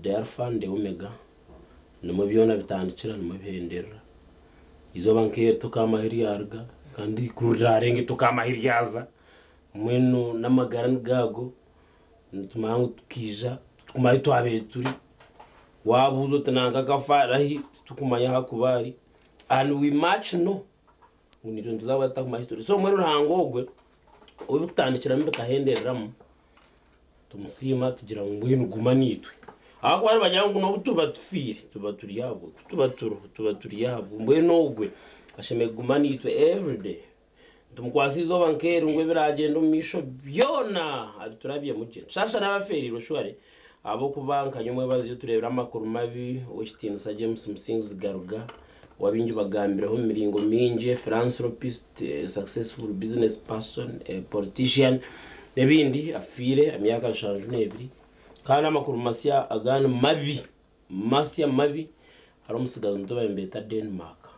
the Alpha and the Omega, nimwo byona bitandikira, nimwo bihenderera. Eizooba nk'eri tokaamanya ahu ryaruga kandi ku riraarenga tokaamanya ahu ryaza. Mbwenu n'amagara nigo ago, nitumanya ngu tukaija titukumanya ahu twabaire turi. Waabuuza oti nanka akafa arahi, titukumanya ahu arikuba ari and we much know ngu naitwe nituza kuba tutakumanya ahu turi. So mbwenu Ruhanga ogwe ou birikutandikiramu bikahendereramu, Tumusiima tugira ngu mbwenu guma naitwe. Ahakuba nibagira ngu n'obu tuba tufiire tuba turi ahabwe, ku tuba turiho tuba turi ahabwe. Mbwenu ogwe ashemereire kuguma naitwe everyday. Nitumukwatsa eizooba nk'eri ngu ebiragyenda omu maisho byona abiturabyemu gye. Nitusaasha n'abafeereirwe surely ahabw'okuba nka nyomwebazi tureebire amakuru mabi Ow'ekitiinisa James Musinguzi Garuga ou abaingi bagambireho omu miringo mingi, a philanthropist, a successful business person, a politician n'ebindi afiire aha myaka 72 kandi amakuru masya agandi mabi masya mabi hariho omutsigazi muto baabaire nibeeta Denmark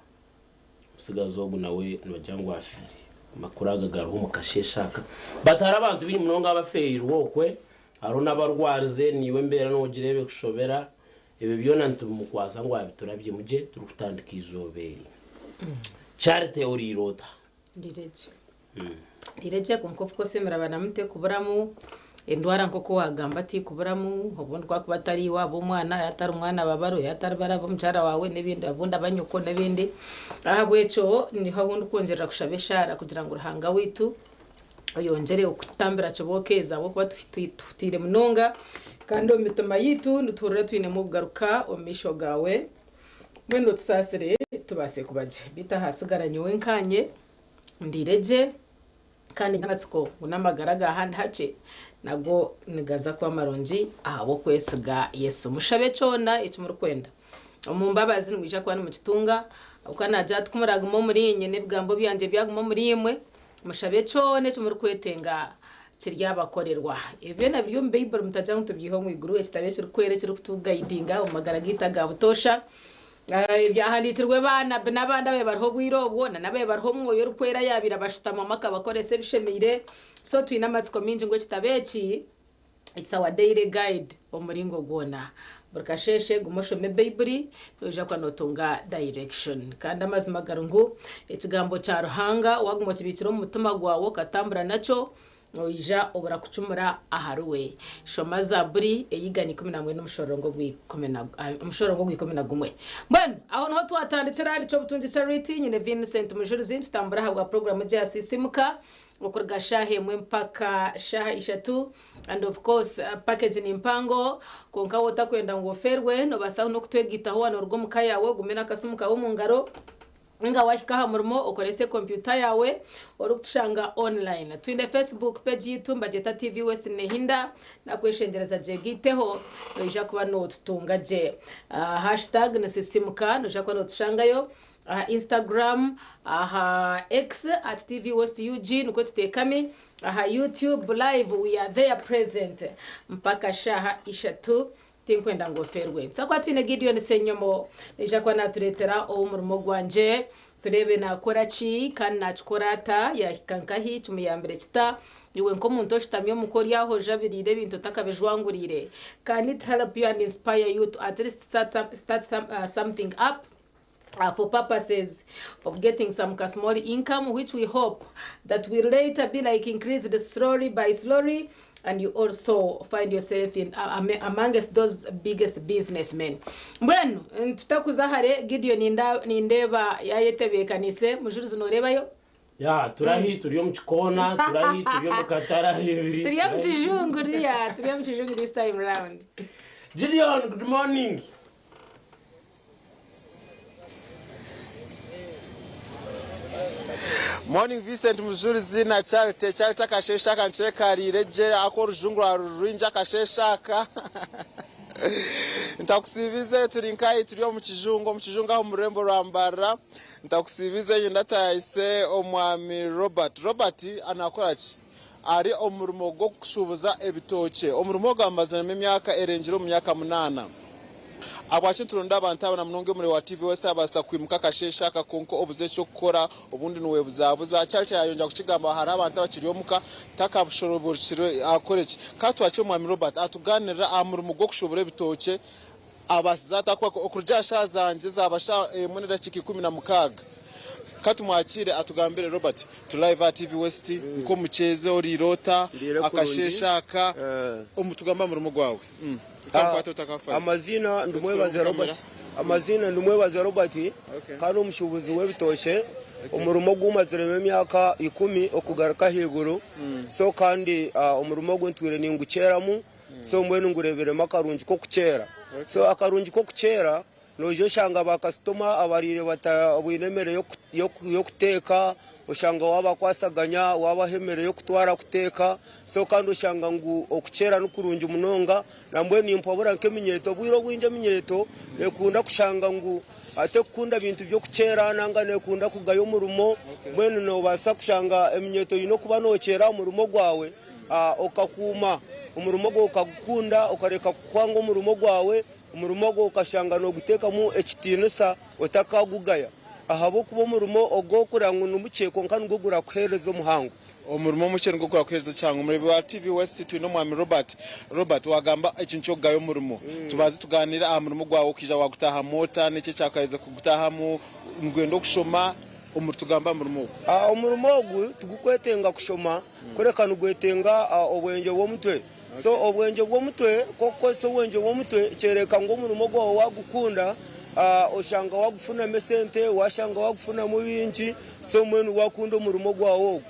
omutsigazi ogu nawe nibagira ngu afiire amakuru aga gariho omu kasheeshe aka but hariho abantu baingi munonga abafeereirwe okwe hariho n'abarwarize naiwe embeera nogireeba ekushobera Ebyo byona nitubimukwatsa ngu abiturabyemu gye turikutandika eizooba eri. Charity oriire ota? Ndiire gye. Ndiire gye kwonka of course emirabanamu tekuburamu, endwara nk'oku waagamba tikuburamu, obundi ku akuba atari iwe aba omwana, yaaba atari mwana aba baro, yaaba atari baro aba omukyara waawe n'ebindi obundi aba nyoko n'ebindi. Ahabw'ekyo niho ahu ndikwongyerera kushaba eshaara kugira ngu Ruhanga waitu oyongyere okututambira kibooko ezi ahabw'okuba tuhutaire munonga kandi omu mitima yaitu nituhurira twinemu okugaruka omu maisho gaawe. Mbwenu otusaasire tubaase kuba gye. Beitu ahasigara nyowe nkaanye ndiire gye kandi nyine amatsiko ngu n'amagara aga handi hakye nago nigaza kuba marungi ahabw'okwesiga Yesu. Mushabe kyona eki murikwenda. Omu mbabazi nimwija kuba nimukitunga, ahabw'okuba naagira ati, Ku muraagume omuriinye n'ebigambo byangye byaguma omuriimwe, Mushabe kyona eki murikwetenga, kiryabakorerwa. Ebi byona biri omu Baibuli, mutagira ngu tubyiha omu iguru, ekitabo ekirikwera ekirikutugayidinga omu magara gaitu aga butoosha. Ebyahandiikirwe baanabi n'abandi ababaire bariho obwire obwo, na n'ababaire bariho Omwoyo Orikwera yaabaire abashutamamu akabakoresa ebishemeire. So twine amatsiko maingi ngu ekitabo eki It's our daily guide omu muringo gwona. Buri kasheeshe guma oshome Baiburi, noija kuba nootunga direction. Kandi amazima gari ngu Ekigambo kya Ruhanga waaguma okibiikire omu mutima gwawe okatambura nakyo, noija obura kucumura ahariwe. Shoma Zaaburi ey'eigana 19 omushororongo ogw'ikumi na gumwe. Mbwenu aho niho twatandikira ahari Ky'obutungi Charity. Nyine Vincent Mujurizi nitutambura ahabwa puroguraamu egi ya Sisiimuka. Okuruga shaaha emwe mpaka shaaha ishatu and of course package ni mpango kwonka waaba otakwenda ngu ofeerwe nobaasa n'okutwegaitaho waaba noruga omuka yaawe ogume n'akasimu kaawe omu ngaro ninga waahika aha murimo okorese kompyuta yaawe orikutushanga online. Twine Facebook page yaitu nibagyeta TV West Nehinda nakweshengyereza gyegaiteho noija kuba notutunga gye. Hashtag ni sisimuka noija kuba notushangayo. Aha Instagram, aha X at TV West UG nikwo tuteekami, aha YouTube live we are there present mpaka shaaha ishatu tinkwenda ngu ofeerwe. Nituza kuba twine Gideon Ssenyomo naija kuba naatureetera ow'omurimo gwangye tureebe naakora ki kandi naakikora ata, yaahika nkahi, kimuyambire kita. Iwe nk'omuntu oshutami omuka ori aho ojabiriire ebintu otakabijwanguriire, can it help you and inspire you to at least start something up? for purposes of getting some ka small income which we hope that will later be like increased slowly by slowly and you also find yourself in amongst those biggest businessmen. Mbwenu tutakuza hare Gideon nindeeba yayetebeekanise Mujurizi noreebayo? Ya turahi turi omu kikoona turahi turi omu katare ah'ebiri. Turi omu kijungu dear turi omu kijungu this time round. Gideon good morning. Morning Vincent Mujurizi na Charity. Charity akasheeshe aka nkyekariire gye ahakuba orujungu rwawe ruri rwingi akasheeshe aka. Ntakusiibize turi nkahi turi omu kijungu, omu kijungu aha omu rurembo rwa Mbarara. Ntakusiibize nyine ndatayayise omwami Robert. Robert nakora ki? Ari omu murimo gw'okushuubuza ebitookye. Omurimo ogu amaziremu emyaka erengire omu myaka munaana. Ahabwaki nituronda abantu aba na munonga omuri wa TV West abaasa kwimuka akasheeshe aka kwonka obuze eky'okukora obundi niwebuzabuza. Kyari yayongyera kukigamba hariho abantu abakiri omuka takashoroborokirwe akore ki. Ka twakire Omwami Robert atugaanirire aha murimo gw'okushuubura ebitookye abaasize ata kuba okuruga aha shaaha zangye zaaba shaaha emwe n'edakiika 16. Ka tumwakiire atugambire. Robert, turi live aha TV West nk'omukyezi oriire ota Ndiire kurungi. akasheeshe aka omutugamba aha murimo gwawe? Kankwate otakafayo. Amaziina ndimwebaza Otukore Robert. Amaziina ndimwebaza Robert kandi omushuubuzi w'ebitookye. Omurimo ogu maziremu emyaka 10 okugaruka ahaiguru. So kandi omurimo ogu ntwire ningukyeramu. So mbwenu ngureebiremu akarungi k'okukyera. So akarungi k'okukyera noija oshanga bakasitoma abariire batabwine emere y'okuteeka, oshanga waabakwasaganya waabaha emere y'okutwara kuteeka. So kandi oshanga ngu okukyera ni kurungi munonga. Nambwenu nimpabura nk'eminyeeto, obwire obwingi eminyeeto nekunda kushanga ngu tekukunda bintu by'okukyera nanga nekunda kugaya omurimo. Mbwenu noobaasa kushanga eminyeeto oine okuba nookyera aha murimo gwawe. Okakuuma omurimo gwawe okagukunda, okareka kukwanga omurimo gwawe, omurimo ogwo okashanga nooguteekamu ekitiinisa otakagugaya, ahabw'okuba omurimo ogwo okureba ngu ni mukye kwonka nigwo gurakuheereza omuhango. Omurimo omukye nigwo gurakuheereza ekihango. Omureebi wa TV West twine Omwami Robert. Robert, waagamba ekintu ky'okugaya omurimo. Tubanze tugaaniire aha murimo gwawe okaija waagutaahamu ota? Niki ekyakaherize kugutaahamu? Nigwenda okushoma? Tugamba aha murimo ogwo. Omurimo ogu tigukwetenga kushoma. Kureka nigwetenga obwengye bw'omutwe. So obwengye bw'omutwe, ku orikukozesa obwengye bw'omutwe kyoreka ngu omurimo gwawe wagukunda, oshanga wagufunamu esente, washanga wagufunamu bingi, so mbwenu wakunda omurimo gwawe ogwo.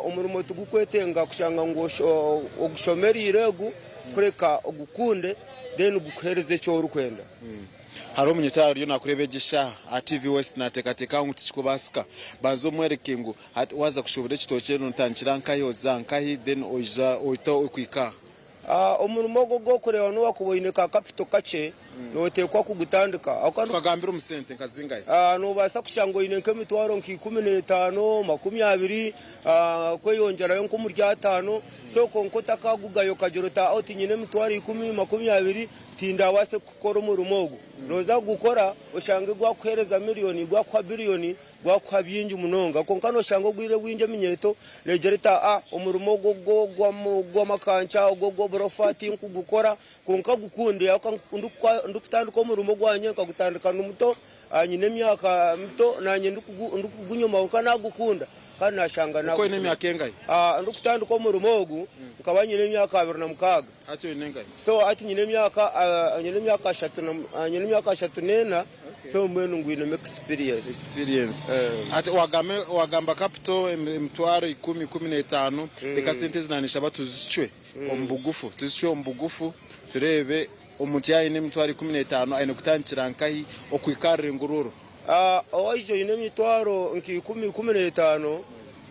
Omurimo tigukwetenga kushanga ngu ogushomereire ogu, kureka ogukunde then gukuhereze eki orikwenda. Hariho omunyetwaro ariyo nakureeba egi eshaaha aha TV West nateekateeka ngu tikikubaasika. Banza omworeke ngu Hati waaza kushuubura ekitookye notandikira nkahi oza nkahi then oija ohita okwika aha? Omurimo ogwo ogw'okureeba n'obu wakuba oine ka kapito kakye noteekwa kugutandika. Tukagambira omu sente nka zingahi? Nobaasa kushanga oine nk'emitwaro nka 15, 20, kweyongyerayo nk'omuri ataano. So kwonka otakagugayo okagira oti oti nyine emitwaro 10, 20 tindabaase kukora omurimo ogu. Noza kugukora oshange gwakuheereza miriyoni, gwakuha biriyoni. Gwakuha bingi munonga, kwonka noshanga obwire bwingi eminyeeto negira eti, Aa, omurimo ogwo ogw'amakanca, ogwo ogw'oburofa tinkugukora, kwonka gukunde. Ndikutandika omurimo gwangye nkagutandika ndi muto, nyine emyaka mito, naanye ndikugunyoma kwonka nagukunda kandi nashanga Okaba oine emyaka engahi? Ndikutandika omurimo ogu nkaba nyine emyaka 26. Hati oine engahi? So hati nyine emyaka 34. So mbwenu ngwinemu experience. Experience. Hati wagamba wagamba capital emitwaro ikumi, 15, reka sente ezi nanishaba tuzicwe omu bugufu, tuzicwe omu bugufu tureebe omuntu yaaba aine emitwaro 15 aine kutandikira nkahi okuhika aha rurengo rworo? Waija oine emitwaro nka ikumi, 15,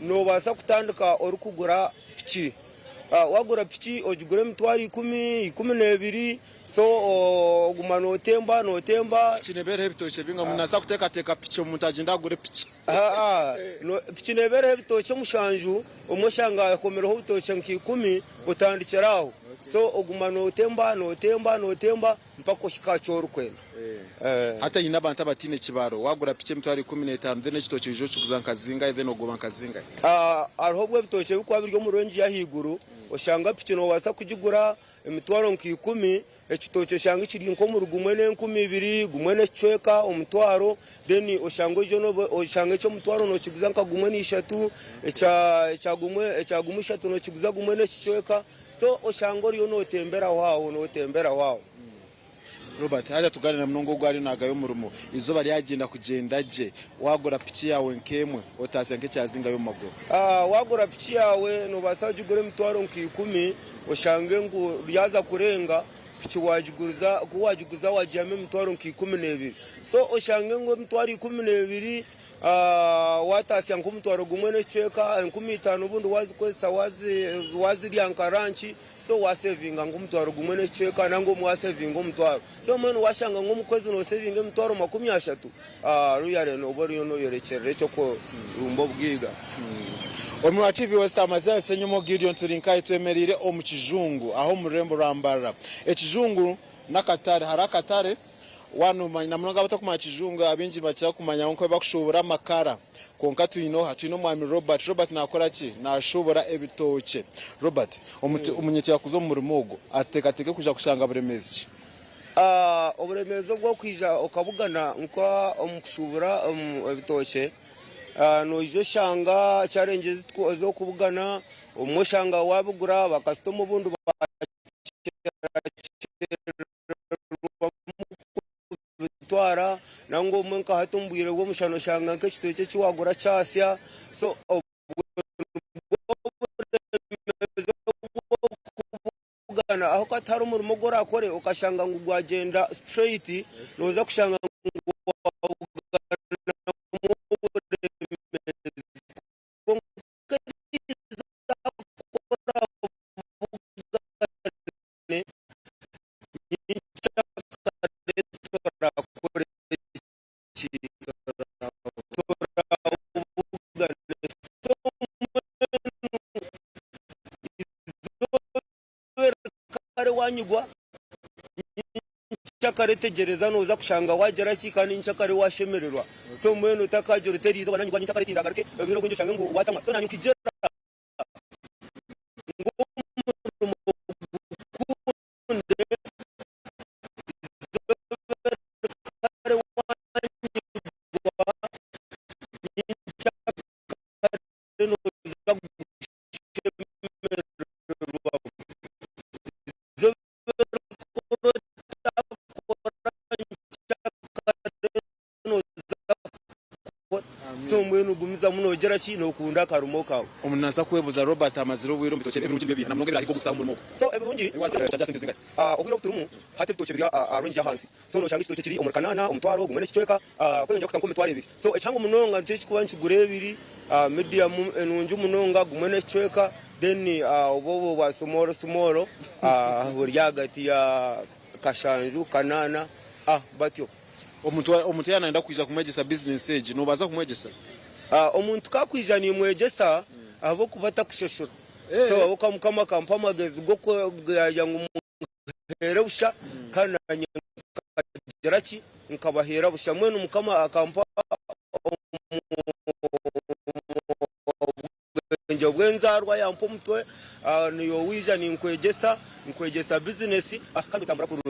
nobaasa kutandika orikugura piki. Wagura piki ogigura emitwaro 10, 12, So oguma notemba notemba. Piki neeba eriho ebitookye binga? Omuntu naabaasa kuteekateeka piki omuntu agyende agure piki. Piki neeba eriho ebitookye mushanju, omwe oshanga ekomireho obutookye nka 10, otandikira aho. So oguma notemba notemba notemba mpaka ohika aha ki orikwenda. Hati haine abantu abataine kibaro, waagura piki emitwaro 15 then ekitookye oija okiguza nka zingahi then ogoba nka zingahi? Hariho obu ebitookye birikuba biri omu range y'ahaiguru, oshanga piki noobaasa kugigura emitwaro nka 10, ekitookye oshange kiri nk'omuri gumwe n'enkumi ibiri, gumwe n'ekicweka, omutwaro, then oshange oije oshange eky'omutwaro nookiguza nka gumwe n'ishatu, ekya ekya gumwe ekya gumwe ishatu nookiguza gumwe n'ekicweka, so oshange oriyo nootemberaho aho nootemberaho aho. Robert, Haza tugaaniira munonga ogu ariyo naagaya omurimo. Eizooba ryagyenda kugyenda gye, waagura piki yaawe nk'emwe, otaasya nk'ekyazingayo omu maguru. Waagura piki yaawe noobaasa kugigura emitwaro nka 10, oshange ngu ryaza kurenga, piki waagiguriza, ku waagiguza waagihamu emitwaro nka 12. So oshange ngu emitwaro 12 waataasya nk'omutwaro gumwe n'ekicweka, 5000 obundi waazikozesa waazirya nka ranki. So wasevinga nk'omutwaro gumwe n'ekicweka nangwa omwe wasevinga omutwaro. So mbwenu washanga ngu omu kwezi nosevinga emitwaro 30, ruyare noba oriyo noyorekyerera eky'okurumba obugaiga. Omu wa TV West amazina Ssenyomo Gideon turi nkahi twemereire omu kijungu aho omu rurembo rwa Mbarara. Ekijungu n'akatare hariho akatare. Waaba nomanya na munonga abatakumanya kijungu abaingi nibakira kumanya ngu nk'abakushuubura amakara. Kwonka twine oha? Twine omwami Robert. Robert naakora ki? Naashuubura ebitookye. Robert, omunyetyo yaakuza omu murimo ogwo, ateekateeke kwija kushanga buremeezi ki? Oburemeezi obu orikwija okabugana nk'omu kushuubura ebitookye, noija oshanga challenges ezi orikubugana, obumwe oshanga waabigura bakasitoma obundi kubitwara nangwa obumwe nka hati omu bwire bw'omushana oshanga nk'ekitookye eki wagura kyasya so obwo nibwo oburemeezi obu orikubugana ahabw'okuba tihariho omurimo ogu orakore okashanga ngu gwagyenda straight noza kushanga ngu wabuganamu oburemeezi kwonka eriizooba ku orabugane Nyenkyakare turakora ki? Turabugane. So mbwenu eizooba kare wanyigwa, nyenkyakare tegyereza noza kushanga wagira ki kandi nyenkyakare washemererwa. So mbwenu otakagira oti eriizooba nanyigwa nyenkyakare tindagaruke, obwire obwingi oshange ngu watamwa. So nanye nkigira ngu omurimo gukunde kare wanyigwa nyenkyakare noza kushemererwa izooba otakora nyenkyakare noza kukora so mbwenu gumizamu nogira ki nokunda akarimo kawe. Omuntu naza kwebuza Robert amazire obwire omu bitookye ebirungi nibyo biiha na munonga ebirahika ogukutaho omurimo ogu. So ebirungi Wakyagya sente zingahi? Obwire obu turimu hati ebitookye biri aha range y'ahansi so noshanga ekitookye kiri omuri kanaana, omutwaro gumwe n'ekicweka kweyongyera kuhika nk'omu mitwaro ebiri so ekihango munonga nikyo ekirikuba nikigura ebiri medium enungi munonga gumwe n'ekicweka then obwo obwo obwa small small buri ahagati ya kashanju, kanaana batyo. Omuntu omuntu yaaba nayenda kwija kumwegyesa bizinesi egi, noobaasa kumwegyesa? Omuntu ku akwija nimwegyesa ahabw'okuba atakushoshora. So ahabw'okuba Mukama akampa amagezi g'okugira ngu muheere busha kandi naanye nkagira ki? Nkabaheera busha. Mbwenu Mukama akampa obwengye bw'enzaarwa yampa omutwe, niiwe waija ninkwegyesa, nkwegyesa bizinesi kandi otambura kurungi.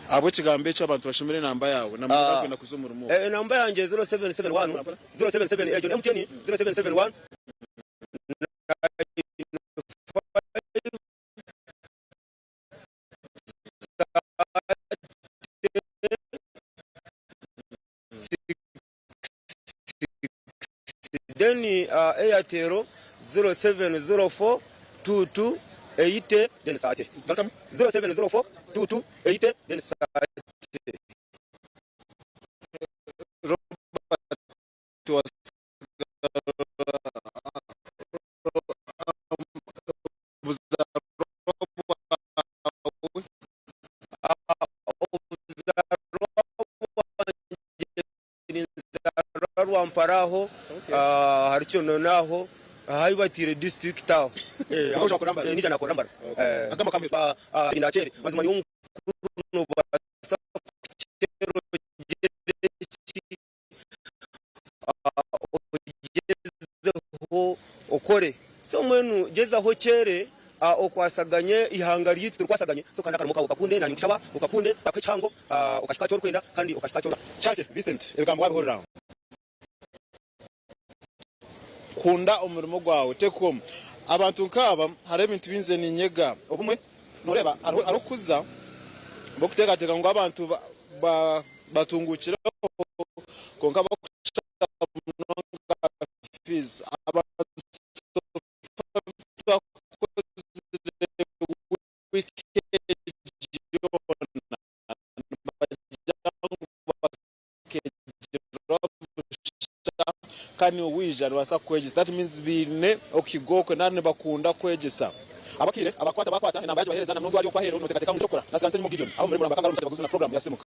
Ahabw'ekigambo ekyo abantu bashomire enamba yaawe na munonga abarikwenda kuza omu murimo ogwo. Enamba yangye 0771 077 egyo ni MTN 0771 95 Then Airtel 0704 22 80 then 30. Garukamu. 0704 22 80 then 30. Robert Obuzaarwa bwawe. Obuzaarwa bwangye ninzaarwa Rwampara aho ahari Kyonono aho ahu bataire disiturikiti aho. Naija nakorera Mbarara. Mazima nyowe omukuru nobaasa kukyera ogyere ki ogyezeho okore. So mbwenu gyezaho okyere okwasaganye eihanga ryaitu turikwasaganye so kandi akarimo kawe okakunde nanye nkushaba okakunde akuhe ekihango okahika ahu orikwenda kandi okahika ahu Chache Vincent ebigambo wabihurira aho. Kunda omurimo gwawe take home. Abantu nkaaba hariho ebintu bi nze ninyega. Obumwe noreeba hariho okukuza bokuteekateeka ngu abantu batungukireho kwonka bakushaba munonga fees. Abantu twakozire wiiki egi yoona nibagira ngu bakeegyerwa busha kandi niiwe waija nibabaasa kukwegyesa. That means baine okuhiga okwe nari nibakunda kwegyesa. Abakaire abakwata bakwata enamba yagibahereza na munonga ari okwo aheeru noteekateeka ngu eky'okukora nasiga nsenyimu Gideon aho omuri Muramba akanga ari omushaija bagumize na program yasimuka.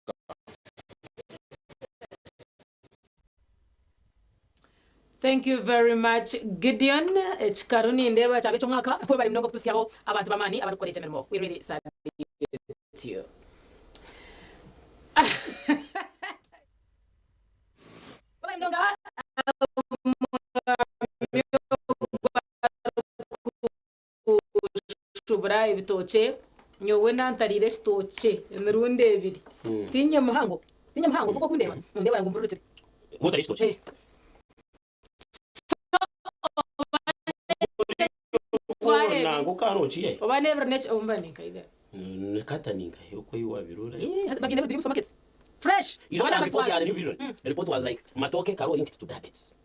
Thank you very much Gideon. Ekikaru nindeeba kyaba eky'omwaka. Webare munonga okututsyaho abantu b'amaani abarikukora egyo emirimo. We really salute you. Webare munonga omwami ogu arikushubura ebitookye. Nyowe nantariire ekitookye emirundi ebiri. Tinye muhango, tinye muhango kwonka okundeeba nondeeba ngu mpururukire. Otariire ekitookye? Eh. Twareba. Nanga okarokiye. Oba nebiro neki obu mba ninkayiga. Nikata ninkahi oku ei wabirora. Eh, haza babyine biri omu supermarkets. Fresh. Izo Abana na report batwara. ya the new vision. The report was like matoke karo linked to diabetes.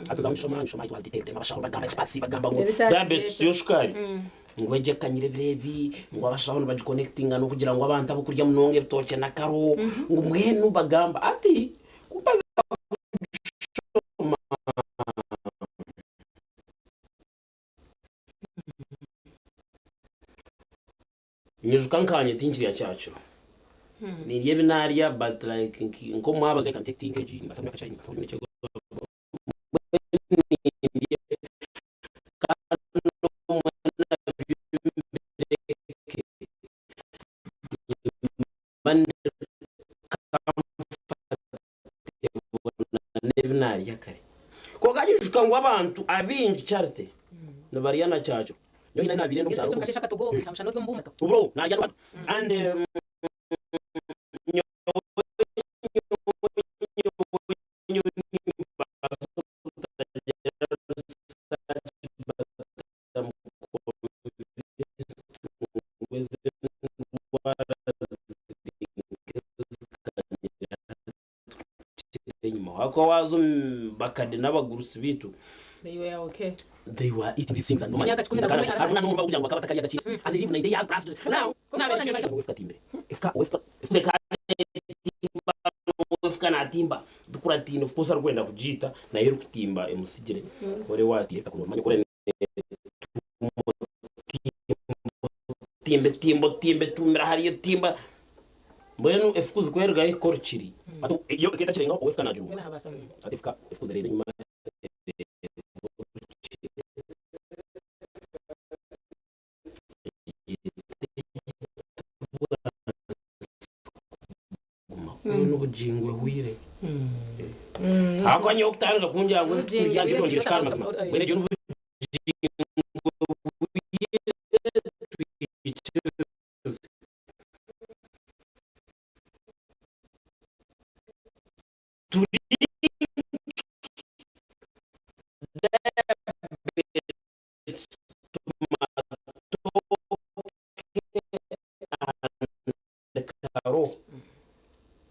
Hati oza mishoma mishoma it was detailed. Abashaho bagamba experts bagamba ngu Rero kyakireeta. diabetes yo shukaari. Ngu egyekanyire ebiro ebi ngu abashaho nibagiconnectinga n'okugira ngu abantu abokurya munonga ebitookye na karo ngu mbwenu bagamba ati kubaza kushoma Nyijuka nkanye tinkirya kyakiro. Nindya ebi narya but like nk'omwabazi I can take tea nk'egi nimbaasa kunywa akachai nimbaasa kunywa ekyegwa nindya kandi obumwe nabyo mbireke nimba ndi comfortable n'ebi narya kare. Kwonka nyijuka ngu abantu abaingi Charity nibarya na kyakiro. Nyowe haine ahu nabiire ndi omu kyaro Oburo narya n'abantu and nyowe nyowe nimbaasa kutagira research but am convinced ngu ezi endwara ziri nk'ezikanyire hati tukiri enyima ahakuba waaza omu bakade n'abagurusi baitu They were okay. they were eating these things and normally Emyaka kikumi na gumwe harimu na n'obu bakugira ngu bakaba batakaryaga chips and they live 90 years plus now now efuka timbe efuka efuka efuka efuka natimba bikuratine of course arikwenda kugiita nayo erikutimba emusigire ore watiire eitaka nomanya ku timba etimba otimba etumira hariya etimba mbwenu efuku zikwerugayo ehika orukiri yo ekaba etakirengaho owefuka nagiruga hati efuka efuku zireeba enyima N'obugingo ehweire. Ahakuba nyowe okutandika kungira ngu Obugingo ebintu ehweire byongyera shukaari mazima. Mbwenu egyo n'obugingo ehweire twikirize. Turi diabetes tomatoke and karo.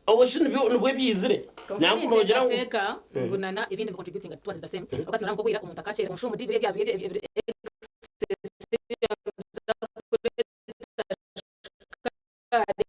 Obwo shi nibyo nibwo ebyizire? Kwonka Nyangu noogira ngu ninteekateeka ngu na na ebindi bi contributinga towards the same. Ahabw'okuba nitureeba nk'obwira omuntu akakyera omu shumudi biri ebya biri ebya excess ebyamuza kureeta shukaari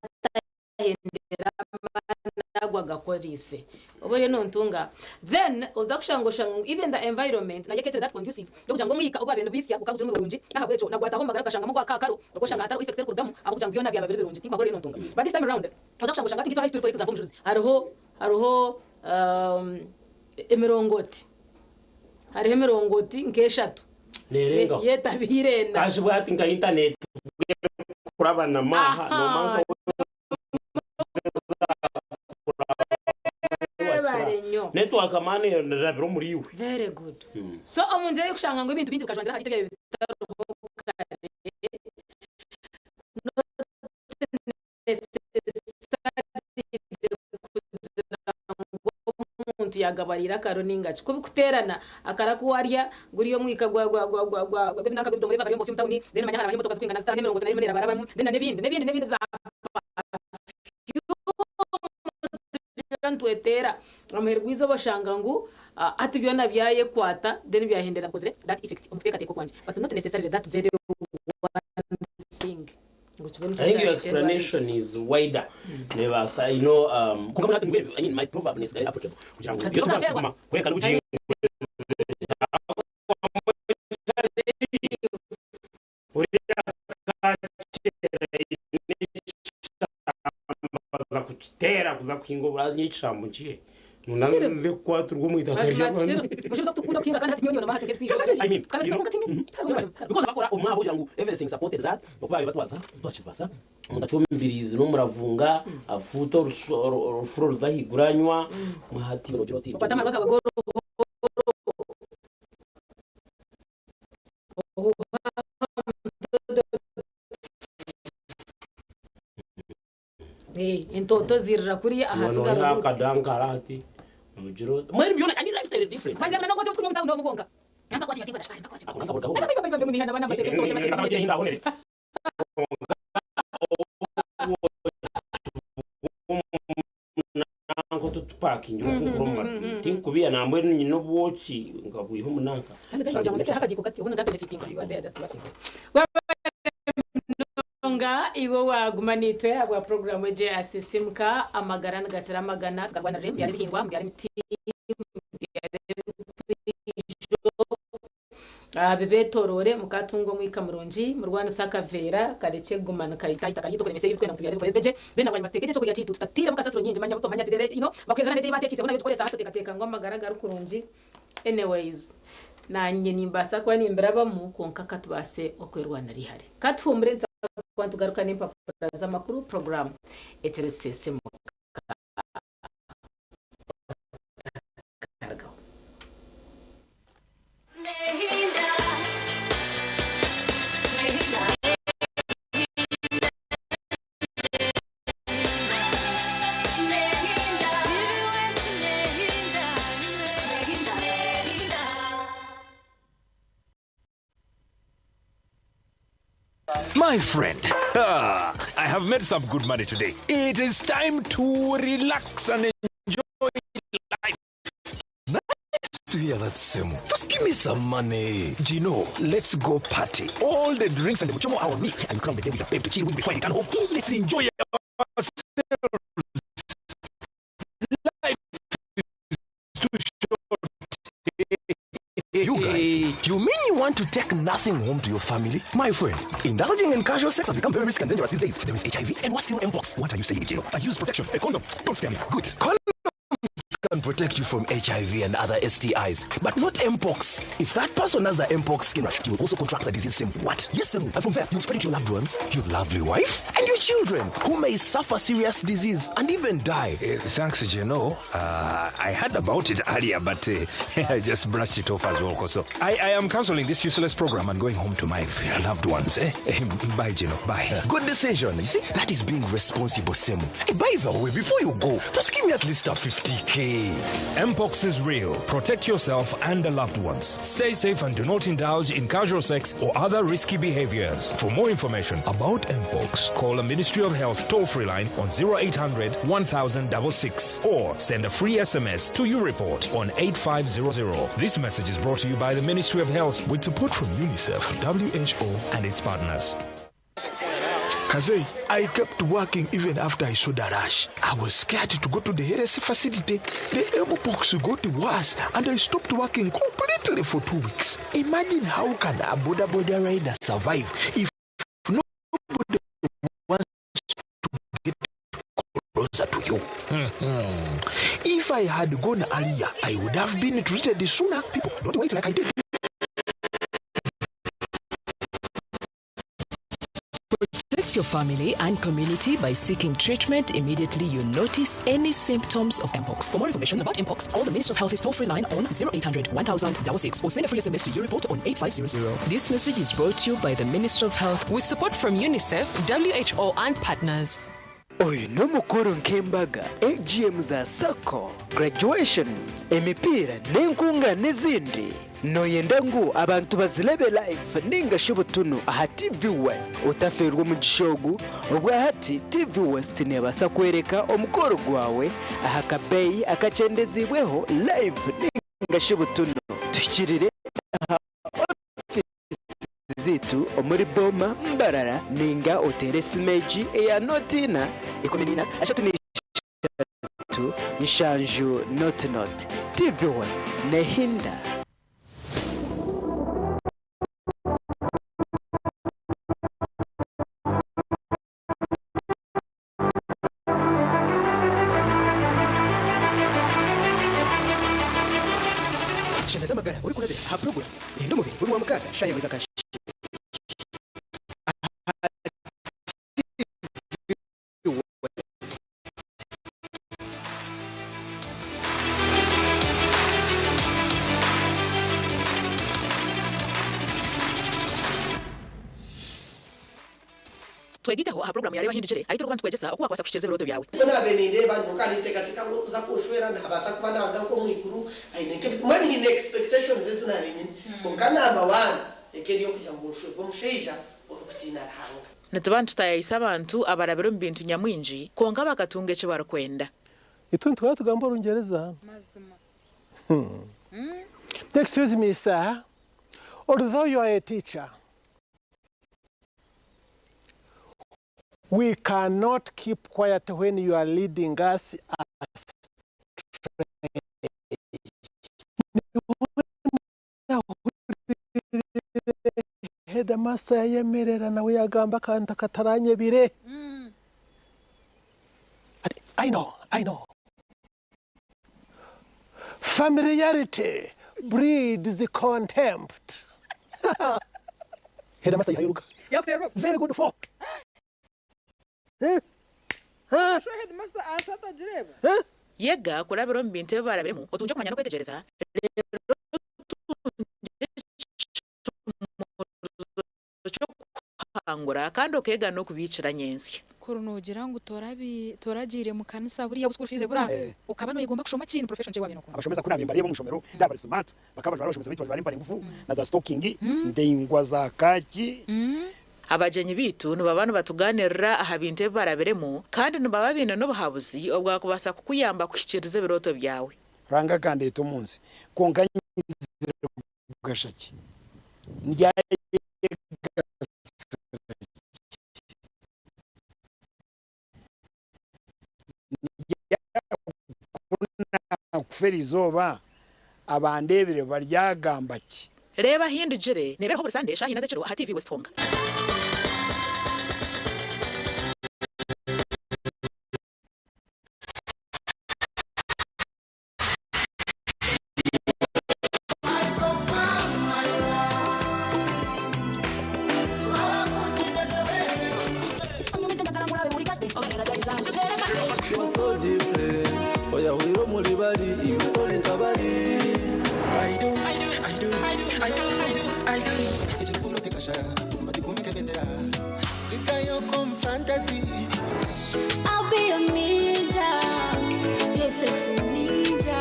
atahendera amaani agu agakoriise. Oba oriyo nontunga then oza kushanga oshanga ngu even the environment nayo ekaba etari that conducive y'okugira ngu omwika ogu babaire nibisya gukaba gutari murungi n'ahabw'ekyo na gwataho omu magara gukashangamu gwa kakaro obwo oshanga hatariho effect erikurugamu ahabw'okugira ngu byona byaba biri birungi tinkwaga oriyo nontunga but this time round oza kushanga oshanga hati nk'itwe ahu turi for example omujulizi hariho hariho emirongooti hariho emirongooti nk'eshatu Neerengaho. yetabiire ena. Kashi bwe hati nka internet kurabanamu aha Aha. Webare nnyo. Network man erabire omuri iwe. Very good. So omu ngyera y'okushanga ngu ebintu bingi bikajwangira ahari itwe ebyaba bitariho kare, not necessarily kugira ngu omuntu yagabariire akaro ninga ki. Ku bikuteerana, akaro aku warya guri omwika gwa gwa gwa gwa gwa gw'ebinanka gw'ebidomora ebi bari omu tawuni, then manya harabaho emotoka zirikwingana zita n'emirongooti nayo erimu nerabarabamu, then na n'ebindi n'ebindi n'ebindi za turiyo nitweteera amuheru gw'eizooba oshanga ngu hati byona byayekwata then byahendera bikozire that effect omu kuteekateeka okwangye but not necessarily that very one thing ngu kibe nikyo I think your kyareeta endwara egyo. explanation is wider. Nebaasa, you know, kwonka mbwenu hati mbwenu, I mean, my proverb nesigara eri applicable. Kugira ngu Kazi itwe tubaasa tukafeerwa. kuguma kureka n'obugingo. Ori akakyera aine eki kukiteera kuza kuhinga oburazi ekishambo nkihe nonda Tikiri. nze kukwatirwa omu itaka Mazima ry'abantu. tikiri. Mushubiza kutukunda kuhinga kandi hati nyowe nyowe bahateke twije. I mean, Kandi you know, tukunga tingi. Because bakora omwabo kugira ngu everything supported that okuba batwaza twakivasa omuntu acwa emibirizi n'omuravunga afuuta orufuro ruza ahaiguru anywa mwahati nogira oti Okwata amarwa gawe goro. Eh, entoto zirira kuriya ahasigara noneho oruguuto. akadankara ati nogira oti mwene byona, I mean, lifestyle is different. Mazima na nokwacha kunywa mtamu ndomugonga. Namba kwachi matingo na shikari kwachi. Ako nasa bodaho. Nanko tutupakingi tinkubiya nambwenu nyine obwoki nkabwiha omunanka. Nga iwe waguma nitwe ahabwa puroguramu egi eya Sisimuka amagara nigakira amagana tukarwanirira mubyara ebihingwa mubyara emiti mubyara ebikwijo bibetorore mukatunga omwika murungi murwanise akaveera karekye kuguma nikaita itaka ryaitu okuremesa ebi turikwenda ngu tubyare bikore gye then bwanyima tuteeke gye ekyokurya kyaitu tutatiiremu kasasiro nyingi manya buto manya kirere you know bakuheereza n'egi ei baateekiise boona ebi turikukoresa hati oteekateeka ngu amagara gari kurungi anyways Naanye nimbaasa kuba nimbirabamu, kwonka ka tubaase okwerwanira eihari. Ka tuhuumure nituza kuba nitugaruka n'empapura z'amakuru, puroguraamu ekiri Sisiimuka. Otakarugaho. My friend, I have made some good money today. It is time to relax and enjoy life. Nice to hear that, Semu. Just give me some money. Gino, let's go party. All the drinks and the muchomo are on me. And crown the day with a babe to chill with before I return home. Let's enjoy ourselves. Life is too short. You guy, you mean you want to take nothing home to your family? My friend, indulging in casual sex has become very risky and dangerous these days. There is HIV and what's still Mpox. What are you saying, Gino? I use protection, a condom. Don't scare me. Good. Condoms can protect you from HIV and other STIs, but not Mpox. If that person has the Mpox skin rash, you will also contract the disease same. What? Yes, same. And from there, you'll spread it to your loved ones, your lovely wife, and your children, who may suffer serious disease and even die. Thanks, Gino. I heard about it earlier, but I just brushed it off as well. So I am cancelling this useless program and going home to my loved ones. Eh? Bye, Gino. Bye. Good decision. You see, that is being responsible, Semu. Hey, by the way, before you go, just give me at least a 50K. Mpox is real. Protect yourself and the loved ones. Stay safe and do not indulge in casual sex or other risky behaviors. For more information about Mpox, call the Ministry of Health toll-free line on 0800 1066 or send a free SMS to YouReport on 8500. This message is brought to you by the Ministry of Health with support from UNICEF, WHO, and its partners. Kazei, I kept working even after I saw the rash. I was scared to go to the health facility. The mpox got worse and I stopped working completely for 2 weeks. Imagine how can a boda boda rider survive if nobody wants to get closer to you. If I had gone earlier, I would have been treated sooner. People, don't wait like I did. Protect your family and community by seeking treatment immediately you notice any symptoms of Mpox. For more information about Mpox, call the Ministry of Health's toll-free line on 0800 1066 or send a free SMS to YouReport on 8500. This message is brought to you by the Ministry of Health with support from UNICEF, WHO and partners. Oyu n'omukoro nk'embaga, AGM za SACCO, graduations, emipiira n'enkungaana ezindi. Nooyenda ngu abantu bazirebe live ninga shi butunu aha TV West? Otafeerwa omugisha ogu, obwahati TV West neebaasa kworeka omukoro gwawe aha kabeeyi akakyendeziibweho live ninga shi butunu. Tuhikirire aha ofiisi zaitu omuri Boma, Mbarara ninga oteere esimu egi eya nooti ina, 14, 33, 7 nooti nooti. TV West nehinda. Amagara orikurabira aha puroguraamu Rinda Omubiri buri Rwamukaaga shaaha emwe z'akasheeshe aha TV West. Twegiteho aha puroguraamu ya Reeba Hindukire ahu turikuba nitukwegyesa oku waakubaasa kuhikiiriza ebirooto byawe. Nikwo naabaire nindeeba nyowe ka ninteekateeka ngu orikuza kunshwera naabaasa kuba naaruga nk'omu iguru aine nk'ebi mbwenu nyine expectations ezi naabaire nyine kwonka number one eka eri ey'okugira ngu nshwerwe omushaija orikutiina Ruhanga. Nituba nitutaayaayisa abantu abarabire omu bintu nyamwingi kwonka bakatunga eki barikwenda. Itwe nituba tugamba Orungyereza. Excuse me sir, although you are a teacher, We cannot keep quiet when you are leading us astray. Nahurire headmaster yayemerera nawe yagamba akantu akataranyebire. Ati, I know, I know. Familiarity breeds contempt. Headmaster yihayo oruga. Very good for. Eh? Eh? Eh? Yega kurabira omu bintu ebi barabiremu, otungye okumanya n'okwetegyereza, reero otungye ekishumuruzo ky'okuhangura kandi okeega n'okubiikira nyentsya. Kuri noogira ngu toragiire mu kanisa buriya obu school fees ebura, okaba noyegomba kushoma ki? Ni profession ki ei waabaire nokunda? Abashomesa ku naabaire mbareeba omu ishomero ndaba bari smart, bakaba bajwara abashomesa baitu bajwara empare ngufu na za sitokingi ndaingwa za kaaki. Abagyenyi baitu nibaba nibatugaaniirira aha bintu ebi barabiremu kandi nibaba baine n'obuhabuzi obwakubaasa kukuyamba kuhikiiriza ebirooto byawe. Ruhanga akandeeta omu nsi, kwonka nyizire kugasha ki? Ndyayegasira ki? Ku naakufa erizooba, abandeebire baryagamba ki? Reeba Hindugire neebeeraho buri Sande shaaha ina z'ekiro aha TV West honka. I'll be your ninja, your sexy ninja.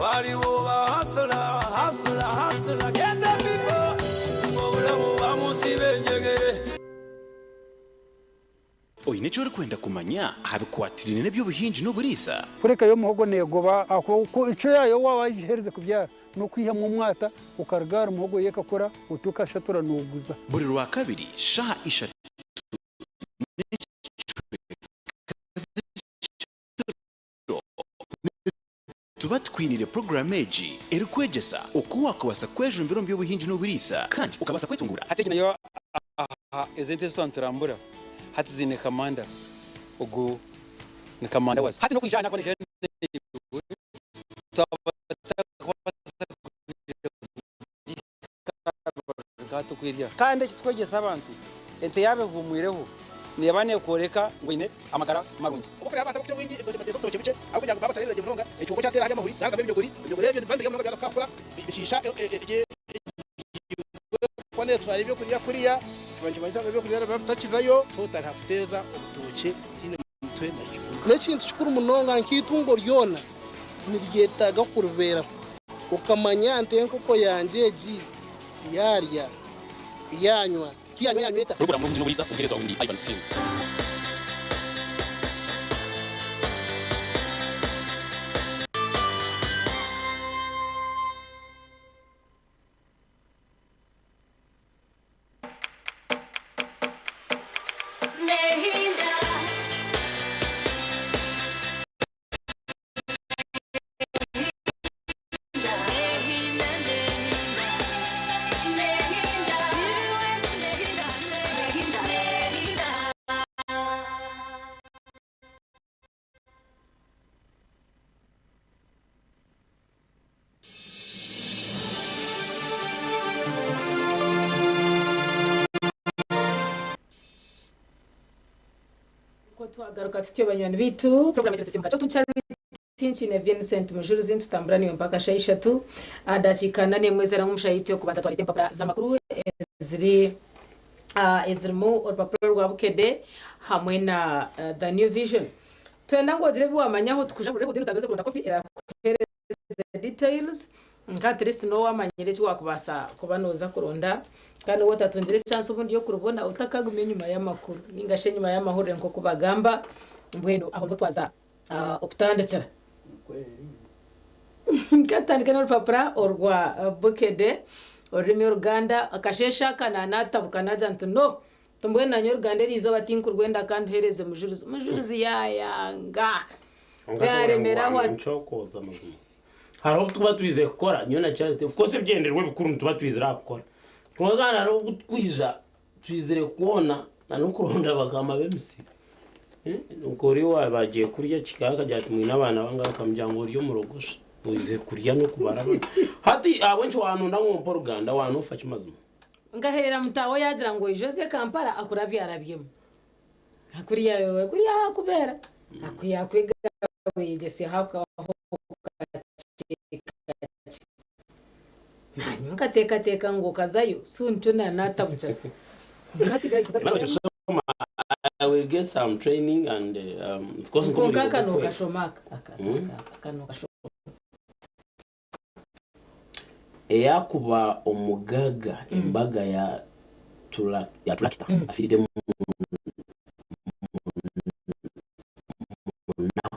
Waliwo ba hustler, hustler, hustler, get the people. Obulamu bamusiba enjegere. Oine eki orikwenda kumanya aha bikwatiraine n'eby'obuhingi n'oburiisa? Kureka yo omuhogo neegoba ahabw'okuba icwe yaayo waaba wagiherize kubyara n'okwihamu omwata okaruga ahari muhogo yo ekakura oti okashatura nooguza. Buri Rwakabiri shaaha ishatu n'ekicweka z'ekiro, nituba tukwiniire puroguraamu egi erikwegyesa oku waakubaasa kwejumbira omu by'obuhingi n'oburiisa kandi okabaasa kwetunguura. Hati egi nayo aha ezi ente ezi twaba niturambura hati ziine kamanda ogu ni kamanda wazo. Hati n'okwija aha nakuba naija naiwe twaba tutakubaasa kwija kugihika hati oku eri aha. Kandi eki tukwegyesa abantu ente yaaba ehuumwireho neeba neekworeka ngu eine amagara marungi. Obu kureba abantu abakukira obwingi ebitookye nibateeza obutookye bukye ahabw'okugira ngu baba batareebire gye munonga ekihuuko kyateera ahari amahuri garugamu ebinyogori, ebinyogori ebyo nibiba nibirya munonga byaza kukura bishiisha kuba neetwara ebyokurya kuriya kiba nikimanyisa ngu ebyokurya nibiba bitakizayo so otariha kuteeza obutookye butaine mutwe na kibunu. N'ekintu kikuru munonga nk'eitungo ryona niryetaaga kuribeeraho okamanya nti enkoko yangye egi yaarya, yaanywa, ku yaanywa yaanywa eta. Puroguraamu Obuhingi n'Oburiisa, Omuheereza wawe ndi Ivan Tusiime. Nehinda. Nikwo twagaruka tutyo banywani baitu, program ekirisimuka ky'otu Charity Nkiine Vincent Mujulizi nitutambura naiwe mpaka shaaha ishatu aha dakiika na n'emwe eziraho omu shaaha yaitu y'okubanza twareeta empapura z'amakuru eziri ezirimu orupapura rwa Bukedde hamwe na The New Vision. Twenda ngu ogire ebi wamanyaho tukujaburire then otandike kuronda kopi erakuhereza details nka at least noba wamanyire eki wakubaasa kuba noza kuronda kandi waaba otatungire chance obundi y'okurubona otakaguma enyima y'amakuru ninga shi enyima y'amahurire nk'oku bagamba mbwenu aho niho twaza okutandikira. Nkatandika n'orupapura orwa Bukedde orurimi Oruganda akasheeshe aka naanatabuka naagira nti no Mbwenu nanye oruganda eriizooba tinkurwenda ka nduheereze Mujurizi. Mujurizi yaayanga. Yaaremeraho ati. Nkyokooza mazima. Hariho obu tukuba twizire kukora nyowe na Charity, of course ebigyendererwa ebikuru nituba twizire aha kukora. Kwonka kandi hariho obu tukwija twizire kwona na n'okuronda bakama b'emisiri. Nka ori owaaba agiye kurya kikaba akagira ati mwine abaana bangahe akamugira ngu ori omurogosha oizire kurya n'okubara abaana. Hati ahabw'enki waanonda ngu ompe oruganda waanofa ki mazima? Nkaherera mutaahi we yaagira ngu oije oze Kampala akurabyarabyemu. Kuriya kuriya ahakubeera yakwega weyegyeseho aho kakye kakye. Nanye nkateekateeka ngu okazayo soon nikyo naatabukira. I will get some training and of course Kwonka aka nookashoma aka aka aka nookashoma. Eyakuba omugaga embaga ya tulakita afiiride mu naku.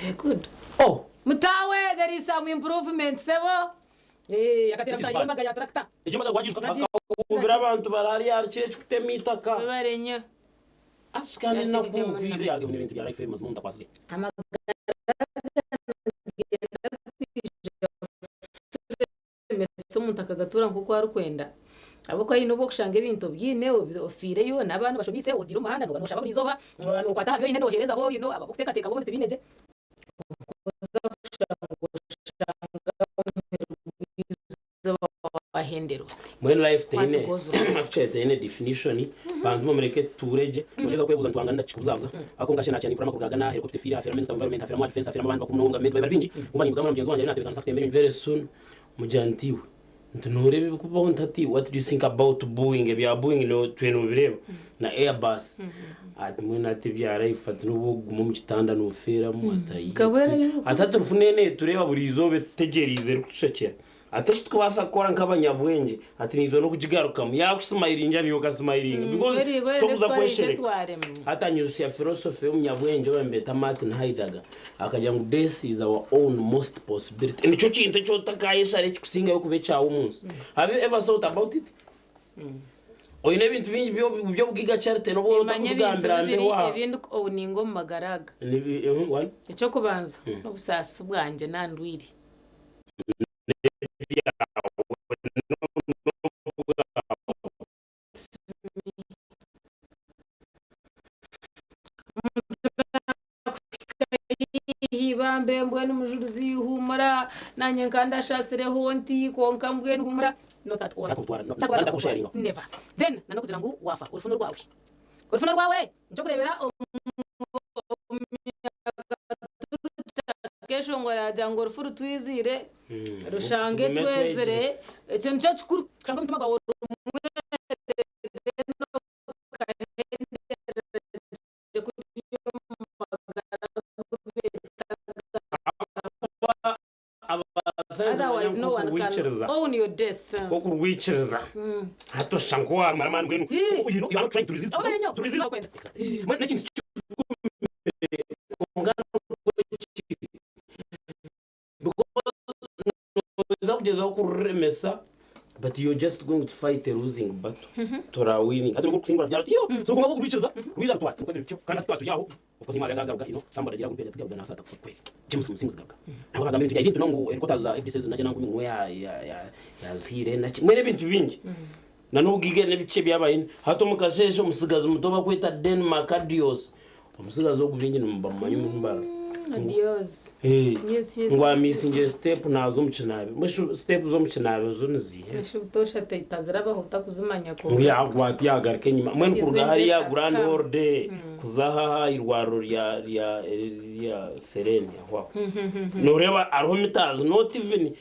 Very good. Oh! Mutaawe there is some improvement sebo. Eh, akatera This is mutaahi bad. w'embaga ya tractor. Egyo embaga wagijuka bakahubira abantu barari ahari kiro ekikutema eitaka. Webare nnyo. Asi kandi enaku Yafiiride mu kwiza naku. yaruga omu bintu bya life mazima omuntu akwasize. Amagara nigenda kwija kuturemesa omuntu akagatuura nk'oku arikwenda ahabw'okuba haine obu orikushanga ebintu obiine ofiireyo n'abaana obashomiise ogiire omu muhanda nooshaba buri izooba nookwata aha bi oine nooheerezaho abarikuteekateeka ngu obundi tibaine gye kwonka oza kushanga oshanga omuheru wahenderwa. Mbwenu life What teine goes wrong? actually teine definition bantu mwe mureke tutuure gye noteeka kwebuuza nti wangana kikubuzabuza ahabw'okuba nka naakira ninkora amakuru gaaga na helicopter efiire hafeeramu minister of environment hafeeramu wa defence hafeeramu abandi bakuru munonga omu gavumenti bari baingi ngu nimbugana na mugyenzi wangye ariyo naatebeekanisa kutemba enyonyi very soon mugira nti iwe nti nooreeba ebirikubaho nti hati what do you think about Boeing ebya Boeing twena nobireeba na Airbus ati mbwenu hati ebya life ati nobu okuguma omu kitanda noofeeramu ati ayi ati hati rufu neena etureeba buri izooba etutegyereize erikutushekyera Ati eki turikubaasa kukora nk'abanyabwengye ati naitwe n'okugigarukamu. Yaakusimayiringa naiwe okasimayiringa because tokuza kweshereka. Hati anyutsya philosophy y'omunyabwengye ou nibeeta Martin Heidegger akagira ngu death is our own most possibility. Nikyo kintu eki otakayeshara ekikusingayo kuba ekyawe omu nsi. Have you ever thought about it? Oine ebintu bingi by'obugaiga Charity n'obu Nimanya ebintu otakubigambira bibiri mbeho aha. ebi ndikuowninga omu magara aga. One. Eky'okubanza, n'obusaasi bwangye nandwire. Haihi bambe mbwenu mujurizi huumura nanye nka ndashasireho nti kwonka mbwenu huumura not at all takubaasa kukutwara never then na nokugira ngu wafa orufu norwawe orufu norwawe nikyokurebera Keshongora yaagira ngu orufu rutwiziire rushange twezire ekyo nikyo kikuru kushanga omutima gwawe orumwere then okahendera gye kuri omu magara agu Otherwise no one can own your death. Okurwikiriza hati oshusha nk'owaamara amaani mbwenu you know, you are not trying to resist to resist Mbwenu n'ekintu kigumire kwonka nikwo because noza kugyezaho kururemesa but you're just going to fight a losing battle torawinninga hati n'obu orikusinga oragira oti yo so kwonka okurwikiriza rwiza rutwara nikwo ebiro bityo kandi hati twaba turi aho Of course nimara yagaruka ino somebody agira group yatugaruka na sata kweli James Musinguzi garuka nabo bagamba ebintu bya ebintu nongu headquarters za FDC zinajya nangu nimwe ya ya ya yazihire na mwene ebintu bingi na n'obugaiga n'ebice byabaye hati omu kasheeshe omusigazi muto bakweta Denmark Adios omusigazi ogu bingi nimubamumanya omu Mbarara. Adios. Eh, Yes, yes, ngu yes, yes. amisinge step naaza omu kinaabi mbwenu step z'omu kinaabi zo niziihe Eshi butoosha tazirabaho otakuzimanya ngu yagwata yagaruka enyima mbwenu It is kuruga when hariya death has grand come. holiday kuza aha irwariro rya rya rya serene aho aho noreeba hariho meters not even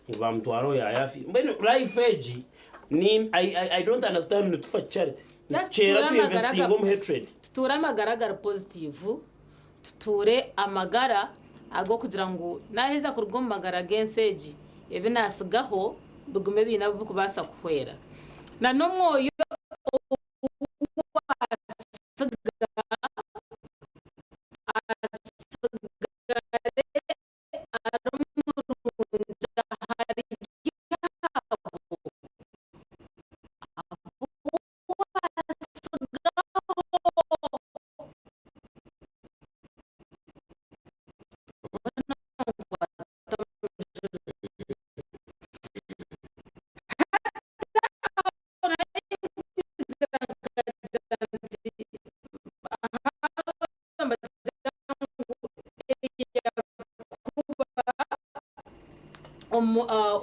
ngu bamutwaraho yayafi mbwenu life egi ni I, I, I don't understand nitufa charity Just kyera tuture amagara tuinvestinga omu hatred tuture amagara gari positive tuture amagara ag'okugira ngu naaheza kuruga omu magara g'ensi egi ebi naasigaho bigume biine abu birikubaasa kuhwera na n'omwoyo owaasiga asigare ari murungi ahari abo abu waasigaho.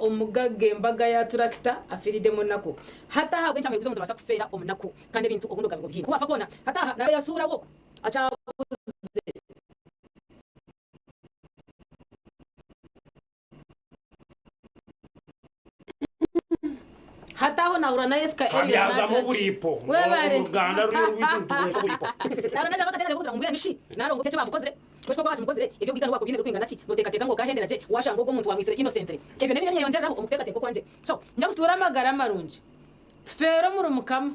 Omugaga embaga ya turakita afiiride mu naku. Hati ahabw'enki ahamuheru omuntu nabaasa kufeera omu naku kandi ebintu obundi okabirwa obiine? Ku waafa kwona, hati aha naaba yasuuraho akyabuze. Hati aho nahura na Esika Eliot Kabyazamu naagira ati, oburiipo. Webare. Omu Ruganda ruriya orwaitu nitugweta oburiipo. Naaba naagira bakateekateeka kugira ngu mbwenu shi narongo eki baamukozire? Mbwenu shi ku baakimukozire, eby'obwigano bwako biine birikwingana ki? Nooteekateeka ngu okaahendera gye waashanga ogwo omuntu waamwitsire innocently? Ebyo n'ebindi ebinyeyongyereraho omu kuteekateeka okwangye. So, ngira ngu tutuure amagara marungi, tufeere omuri Mukama.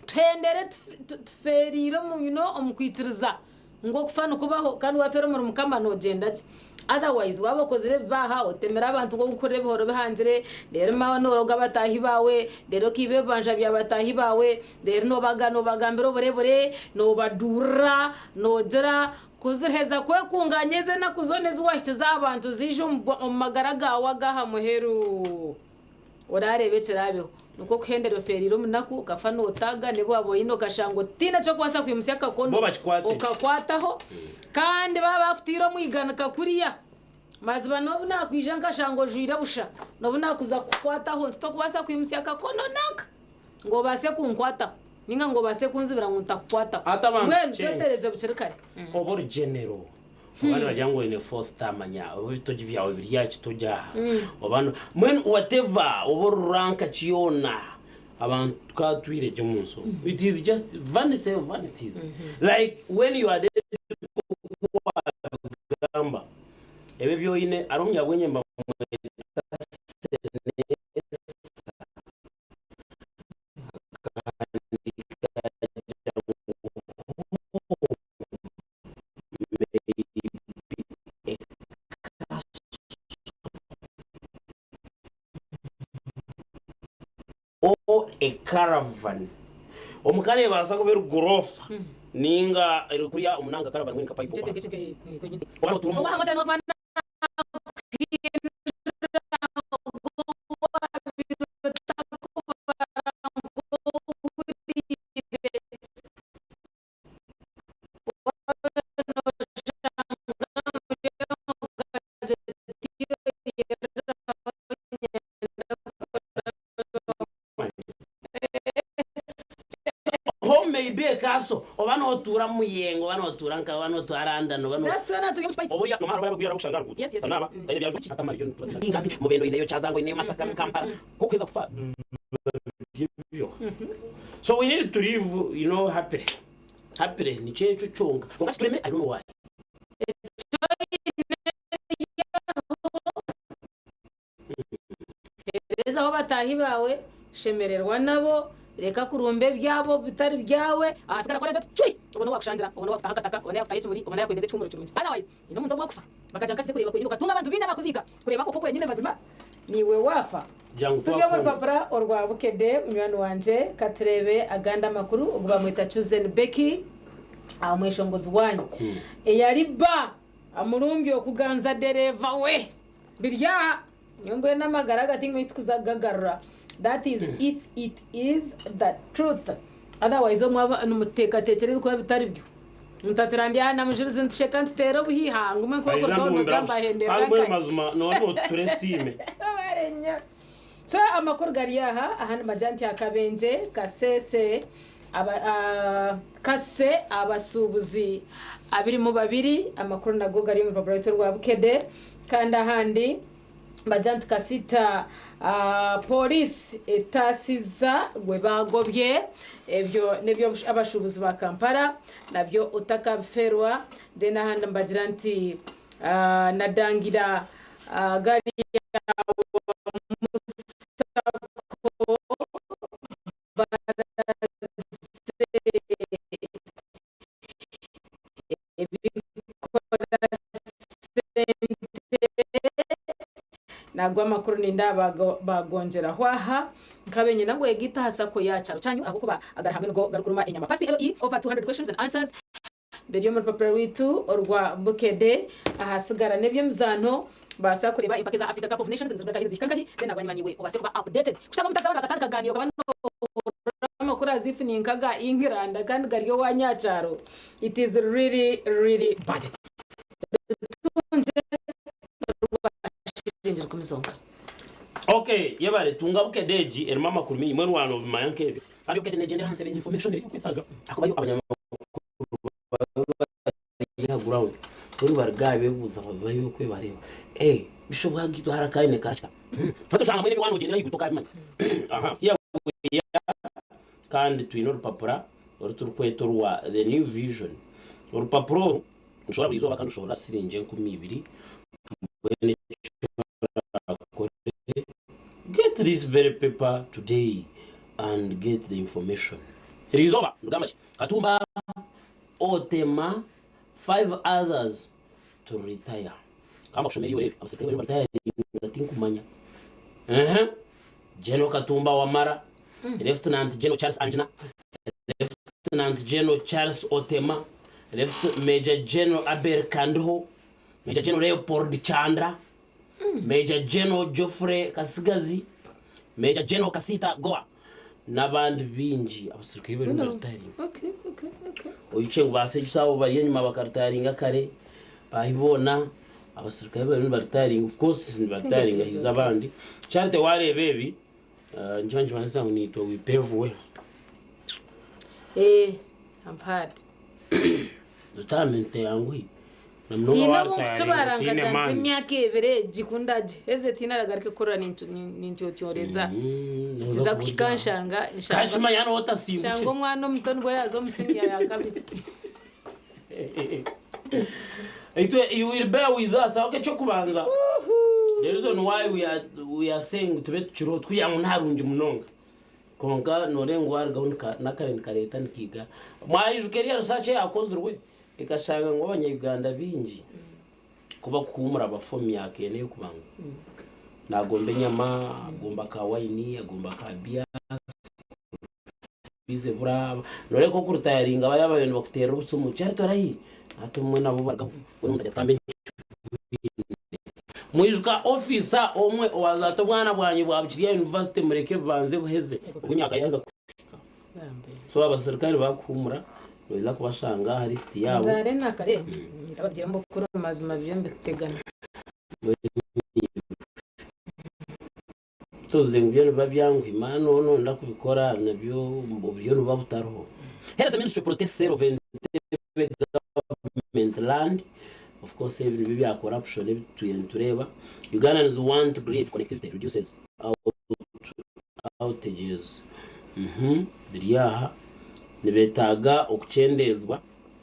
Tuhendere tufeereire omu you know omu kwikiriza ngu okufa nikubaho kandi wafeera omuri Mukama nogyenda gye. Otherwise waaba okozire ebibi aha otemire abantu ngu okuhurira ebihoro bihangire reero maawe noroga bataahi baawe reero okaiba ebibanja bya bataahi baawe reero nobaga nobagambira oburebure nobadurira nogira kuziheza kwekunganya ezi enaku zoona ezi wahikize aha bantu ziija omu magara gaawe ag'aha muheru. Oraareebe ekiraabeho. Nikwo kuhendera ofeereire omu naku, okafa nootaaga, n'ebi waaba oine okashanga otaine ky'okubaasa kwimutsya akakono Bo bakikwate. okakwataho. Kandi baaba bakutaire omu iganika kuriya, maziba n'obu naakwija nkashanga ojwaire busha, n'obu naakuza kukukwataho nti tokubaasa kwimutsya akakono nanka ngu obaase kunkwataho nainga ngu obaase kunzibira ngu ntakukwataho. Hati abantu Mbwenu change. twetereze bukiri kare. Oba ori general. Oba nibagira ngu oine foster manya oba ebitogi byawe biri aha kitogi aha oba no mbwenu whatever oba ori rank ki yoona abantu tukatwire gye omu nsi omu it is just vanity of vanities like when you are dead wabigamba ebyo ebi oine hariho omunyabwengye nibamweta Senesa akahandiika yaagira ngu home may be a castle or a caravan. Omuka neebaasa kuba eri gorofa ninga eri kuriya omu nanga caravan mbwenu nka pipe okwo ahansi. Oba nootuura omu. Home may be a castle oba notuura Muyenga oba notuura nka oba notuura London oba no Just twena turi omu oba ori nomara oba ori kushanga aruguuto Yes, yes, yes. naaba taine bya ati Mubende oineyo Kyazanga oineyo Masaka Kampala kokuheza kufa byo so we need to live you know happily happily nikyo ekyo kyonka kwonka kituremire I don't know why. Heerezaho bataahi baawe, shemererwa nabo, reka kurumba ebyabo bitari byawe. Ahasigara kora ati cwi! Obone owaakushangira, obone owaakutaho akataka, obone yaakutaho ekimuri, obone yaakwendeza ekihumuro kirungi. Otherwise, haine omuntu obu okufa bakagira nka kise kureeba kwenyine okatunga abantu baingi abakuziika kureeba kwonka kwenyine mazima niiwe waafa. Jangu Turi omu twakunda. rupapura orwa Bukedde munywani wangye, ka tureebe agandi amakuru. Ogu bamweta Chosen Becky, omweshongozi waanyu eyari bba amurumbye okuganza dereeva we. Biri aha, nyowe mbwenu amagara aga tingumanya eki tukuza kugagarura. That is if it is the truth. Otherwise omwe aba nimuteekateekyera ebirikuba bitari byo. Ntatira ndi aha na Mujurizi nitusheka nituteera obuhiiha ngumwe Aija nk'okurugaho ngu noija mbira mbahenderera kandi mbwenu nkahi. mazima nooba nootutura esiime. Webare nnyo. So amakuru gari aha, aha nibagira nti akabenje kasese aba, ah, kase abasuubuzi 22, amakuru nago gari omu rupapura rwaitu orwa Bukedde. Kandi ahandi Nibagira nti kasita Pooriisi etaasiza gwe baagobye. Ebyo n'eby'abashuubuzi ba Kampala nabyo otakabifeerwa. Then ahandi nibagira nti Nadangira gari ya Musako baraze ebikora sente nago amakuru nindeeba bagongyeraho aha nkabenyine ngu egaita aha sacco ya kyaro kyanyu ahabw'okuba agari hamwe nigo garikuruma enyama. Pass PLE over 200 questions and answers biri omu rupapura rwaitu orwa Bukedde ahasigara n'eby'emizaano baasa kureeba empaka eza Africa Cup of Nations niziruga nkahi nizihika nkahi then abanyima naiwe obaase kuba updated. Kushutama omu taxi abandi bakatandika kugaaniira okaba nohurira amakuru as if ni nk'aga England kandi gari owa nyakyaro. It is really really bad. Rutungye rwa shiringi rukumi zonka. Ok yebare tunga Bukedde egi erimu amakuru mingi mbwenu waaba nobimanya nk'ebyo kandi Bukedde negyendera ahansi eri information eri okwetaaga ahakuba yo abanyamakuru bari aha ground mbwenu baruga aha bebuuza bazayo okwe bareeba eh bishop bwagitwa hariho akaine karakita hati oshanga mbwenu ebi waaba nogyendera ahaiguru tokabimanya aha here we are kandi twine orupapura oru turikweta orwa the new vision orupapura oru nitushobora buri izooba kandi oshohora siringi 2000 mbwenu eki orakore get this very paper today and get the information. Eri izooba nigamba ki? Katumba Otema 5 others to retire. Kamba kushoma eri oreebe abaserukare bariyo nibaritayaringa tinkumanya. Ehe General Katumba Wamala, Lieutenant General Charles Angina, Lieutenant General Charles Otema, Left Major General Abel Kandiho, Major General Leopold Chanda, Major General Geoffrey Kasigazi, Major General Kasiita Goa n'abandi baingi abaserukare bariyo nibaritayaringa. Okay, okay, okay. Oikye ngu ba Sejusa abo bari enyima bakaritayaringa kare, baahi boona abaserukare bariyo nibaritayaringa, of course nibaritayaringa Think it is haija okay. abandi. Charity waareeba ebi, nikyo nikimanyisa ngu naitwe we pave way. Eh, I've heard. Retirement teyanguhi na munonga Haine obu waritayaringa nkukibara otaine nkagira nti maani. emyaka ebiri egi ku ndagiheze tihaine aragaruke kurira nintyotyoreza. Nooza Nikiza kuba kuhika ori aho. nshanga Kashima yaaba nshanga otasimbukire. omwana omuto nibwo yaaza omu siniya ya kabiri. Itwe you will bear with us ahabw'okuba eky'okubanza the reason why we are, we are saying tube tukiriho tikugira ngu niharungi munonga Kwonka nooreeba ngu waarugaho n'akare nikareeta nikiiga. Mwaijuka eriya research eyaakozirwe ekashanga ngu Abanya-Uganda baingi ku bakuhuumura bafa omu myaka ena ey'okubanza. Naagomba enyama, agomba ka wayini, agomba ka biya, fees ebura. Nooreeba nk'oku ritayaringa bariya ababaire nibakuteerera obusimu, Charity orahi? Hati obumwe nabo barugaho mbwenu omuntu agira ati kambe Mwijuka ofiisa omwe owaaza ati obwana bwangye bwa bukiri aha yunivasite mureke bubanze buheze obu emyaka yaaza kuhika. So abaserukare baakuhuumura noija kubashanga aha lisiti yaabo. Nzaare na kare ndababwira ngu okukura omu mazima biriyo nibituteganisa. Tuzi ngu byo nibiba byanguhi maani onu onda kubikora nabyo oburyo nibuba butariho. Health ministry protests sale of Entebbe government land of course ebi nibyo bya corruption ebi tutwire nitureeba. Ugandans want grid connectivity reduces outages biri aha nibetaaga okukyendeezibwa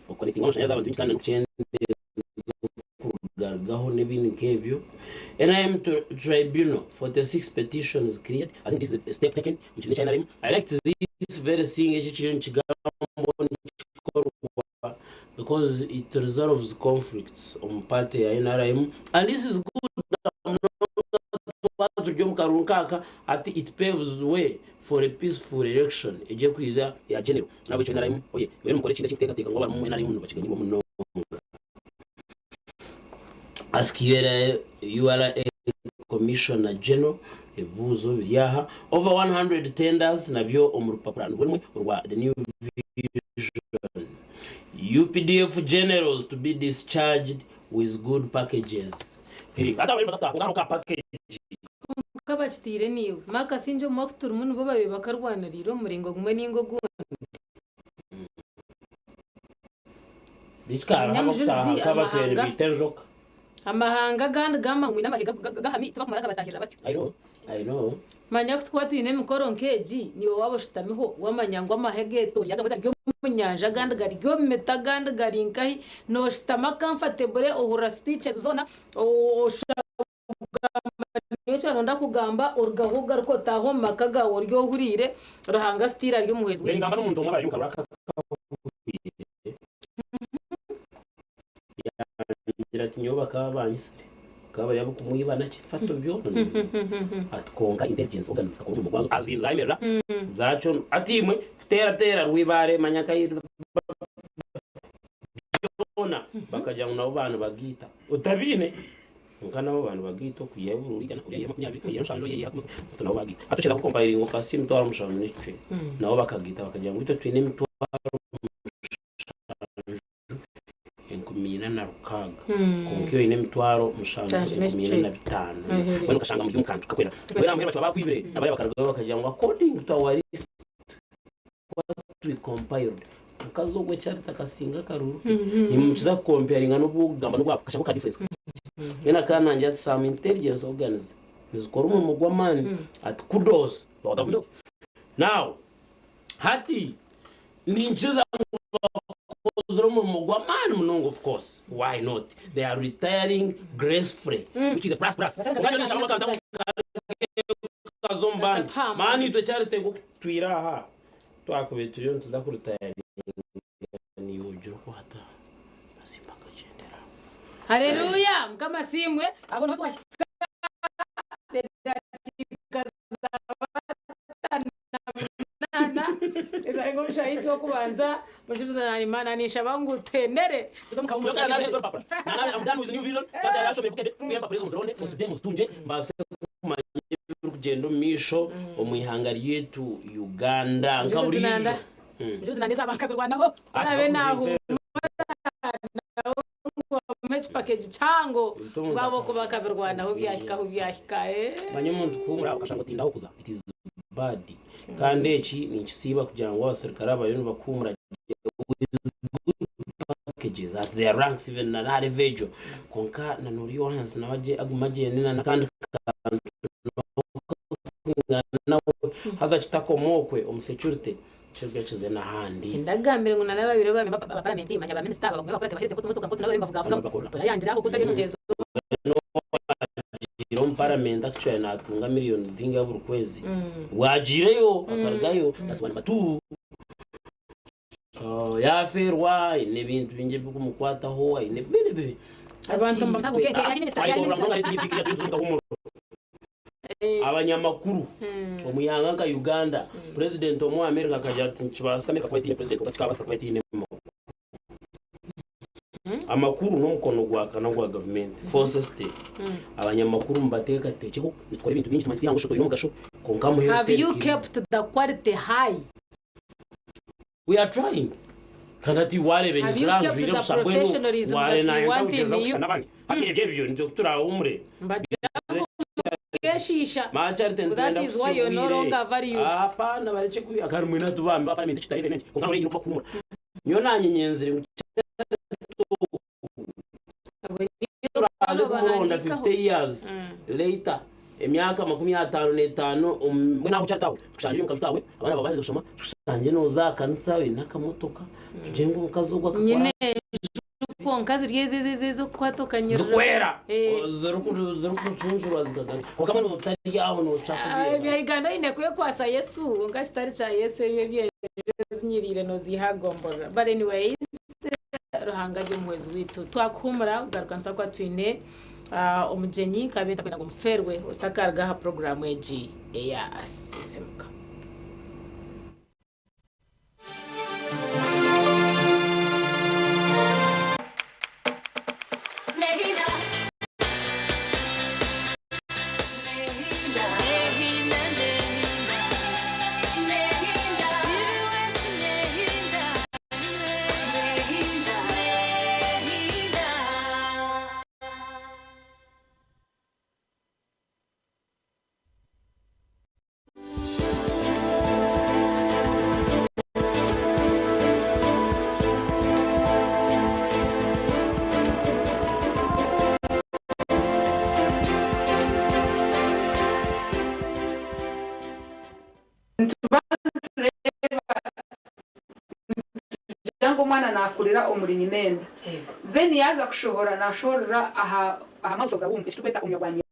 okuconnectinga amashanyarazi abantu baingi kandi n'okukyendeeza Okurugarugaho n'ebindi nk'ebyo. NRM Tribunal, 46 petitions cleared. I think this is a step taken omu kibiina kya NRM. I liked this very seeing eki ekiriyo nikigambwaho nikikorwa because it resolves conflicts omu party ya NRM and this is good twaba turi omu karuru nk'aka hati it paves way for a peaceful election egi erikwija eya general. Nahabwekyo NRM oye mbwenu mukore ekintu ekirikuteekateeka ngu abarimu NRM nibakiganyirwa munonga. Ask URA Commissioner General ebibuuzo biri aha. Over 100 tenders nabyo omu rupapura nirwo rumwe orwa The New Vision. UPDF generals to be discharged with good packages. Hati abariyo nibaza kutaha ka package. Kwonka bakitaire naiwe. Mark Kasingye omu mwaka turimu nibo babaire bakarwaniriire omu muringo gumwe ninga ogundi. Beitu hariho abakutaha nk'abatwire nibaita enjoka. Amahanga agandi gamahumwi n'amahe gahami tibakumara gabatahirira batyo. I know, I know. Manya ku tukuba twine emikoro nk'egi, naiwe waaba oshutamiho wamanya ngu amahe getoreire agamwe gari omu nyanja agandi gari omu miti agandi gari nkahi, noshutama comfortable ohurira speeches zoona, oshutama nyowe eki waaba noyenda kugamba orugaho ogaruke otaahe omu maka gaawe ori ohuriire, Ruhanga still ari omuhwezi waitu. Ningamba n'omuntu omwe abari omu karuru akahwire yangira ati nyowe bakaba banyitsire bakaba bari ab'okumwiba naki fato byona ati kwonka intelligence organs zikakora omurimo gwazo as in zayemerera zakyo ati imwe kuteera teera rwibaare manya nka byona bakagira ngu nabo baanibagiita otabiine Kwonka nabo ba nibagaita okwiha buri igana kuriya 20 oriya 70 oriya 10 ati nabo bagaita. Hati okyenda kukompayiringa okahitsya emitwaro mushanju n'ekicweka nabo bakagaita bakagira ngu itwe twine emitwaro 7600 kwonka iwe oine emitwaro 7500 mbwenu okashanga muri omu kantu kakwera. Mbwenu aha muheru bakaba bakwibire na bariya bakarugayo bakagira ngu according to our list what we compiled omukazi ogwo eki ari takasinga akaruru ke nimukiza kukomparinga n'obwokugamba n'obwabo kashanga ka difference kakye mbwenu akaba nangira ati some intelligence organs nizikora omurimo gw'amaani ati kudos to our government now hati ninkiriza ngu bakozire omurimo gw'amaani munonga of course why not they are retiring gracefully which is a plus plus kwonka nyowe ninshaba ngu akantu ako kaze omu bandi maani itwe ekyarete nk'oku Twire aha twakubaire turiyo nituza kuritayaringa naiwe ogira oku wataha mazima akagyendera aho. Haleluya mukama asiimwe abo niho twahika edakiika za 58 ezarenga omu shaaha yaitu y'okubanza mujulizi Nahimana ninshaba ngu twendere tuze omu Nyowe kahumuzo nabe empapura I'm done with new vision kandi arashomire Bukedde empapura ezo muzironde for today muzitungye mbaase kumanya ebirikugyenda omu maisho omu ihanga ryaitu Uganda nka Mujulizi Nanda buriijo. Mujulizi Nanda ezaaba akazirwanaho orabe nahumura nawe ngu bamuhe ekipakeegi kihango ngu ahabw'okuba akabirwanaho byahika ahu byahika. Manya omuntu kuhumura okashanga otaine ahu kuza it is bad kandi eki ninkisiiba kugira ngu abasirikare abariyo nibakuhumura with good packages at their ranks even na aha level egyo kwonka na n'ori ow'ahansi nawe agume agyende na n'akandi kantu nawe haza kitakomookwe omu security kiruge kize n'ahandi. Tindagambire ngu nari ababaire ba memba ba paramenti manya ba minisita bagume bakurate bahereze nkotumotoka nkotu nabo babaire nibavugavugamu turayangira aho kutariyo noteeza Owagiire omu paramenti actually natunga millions zingahi buri kwezi bwagiireyo akarugayo that's one number two yafeerwa aine ebintu bingi ebirikumukwataho aine bingi bingi Abantu mba- Okay, okay, yari minisita, yari minisita. Abanyamakuru omu ihanga nka Uganda, president omwe wa America akagira ati nikibaasika America kuba etaine president kwonka tikikabaasika kuba etaine makuru. Amakuru n'omukono gwa kana gwa gavumenti, fourth estate. Abanyamakuru mubateekateekyeho, nitukora ebintu bingi tumanyise eihanga osho twine omugasho kwonka muheru Have you terikirimu. kept the quality high? We are trying. Kandi hati wareeba Have you enyizira kept njwire the busha mbwenu professionalism ware that we nayenza want kugyeza in you? kusha n'abandi. Hati ebyo ebyo nitwe kuturahumure. Mbagira ngu mukeshiisha. Macarite Ngu that nitwenda is why you're no longer valued. Hapana barekye kubi kandi mwena tubambe parliament kitari event konka nore ino kuhumura. Nyowe nanye nyenzire ngu turaze kumuronda 50 years later emyaka 55 mbwenu aho kyaritaho tukushangire omu kaju kawe abaana bawe baherize kushoma tukushangye noza aha kanisa oine akamotoka tugire ngu omukazi ogwo akakora Nyine enju kwonka ziri ezi ez'okukwata okanyirira. Zikwera zirikucunjurwa zikagaruka kwonka mbwenu otari aho noca kubi. Ebya Uganda oine kwekwasa Yesu kwonka kitari kya Yesu ebyo eby'enju ezinyiriire noziiha aha gomborora but anyways Ruhanga ari omuhwezi waitu. Twakuhuumura kugaruka nituza kuba twine omugyenyi nkabe ntakwenda ngu omufeerwe otakaruga aha puroguraamu egi eya Sisiimuka. Omwana nakurira omuri nyina enda then yaaza kushohora nashohorera aha aha mouth of the womb ekiturikweta omunwa gwa nyina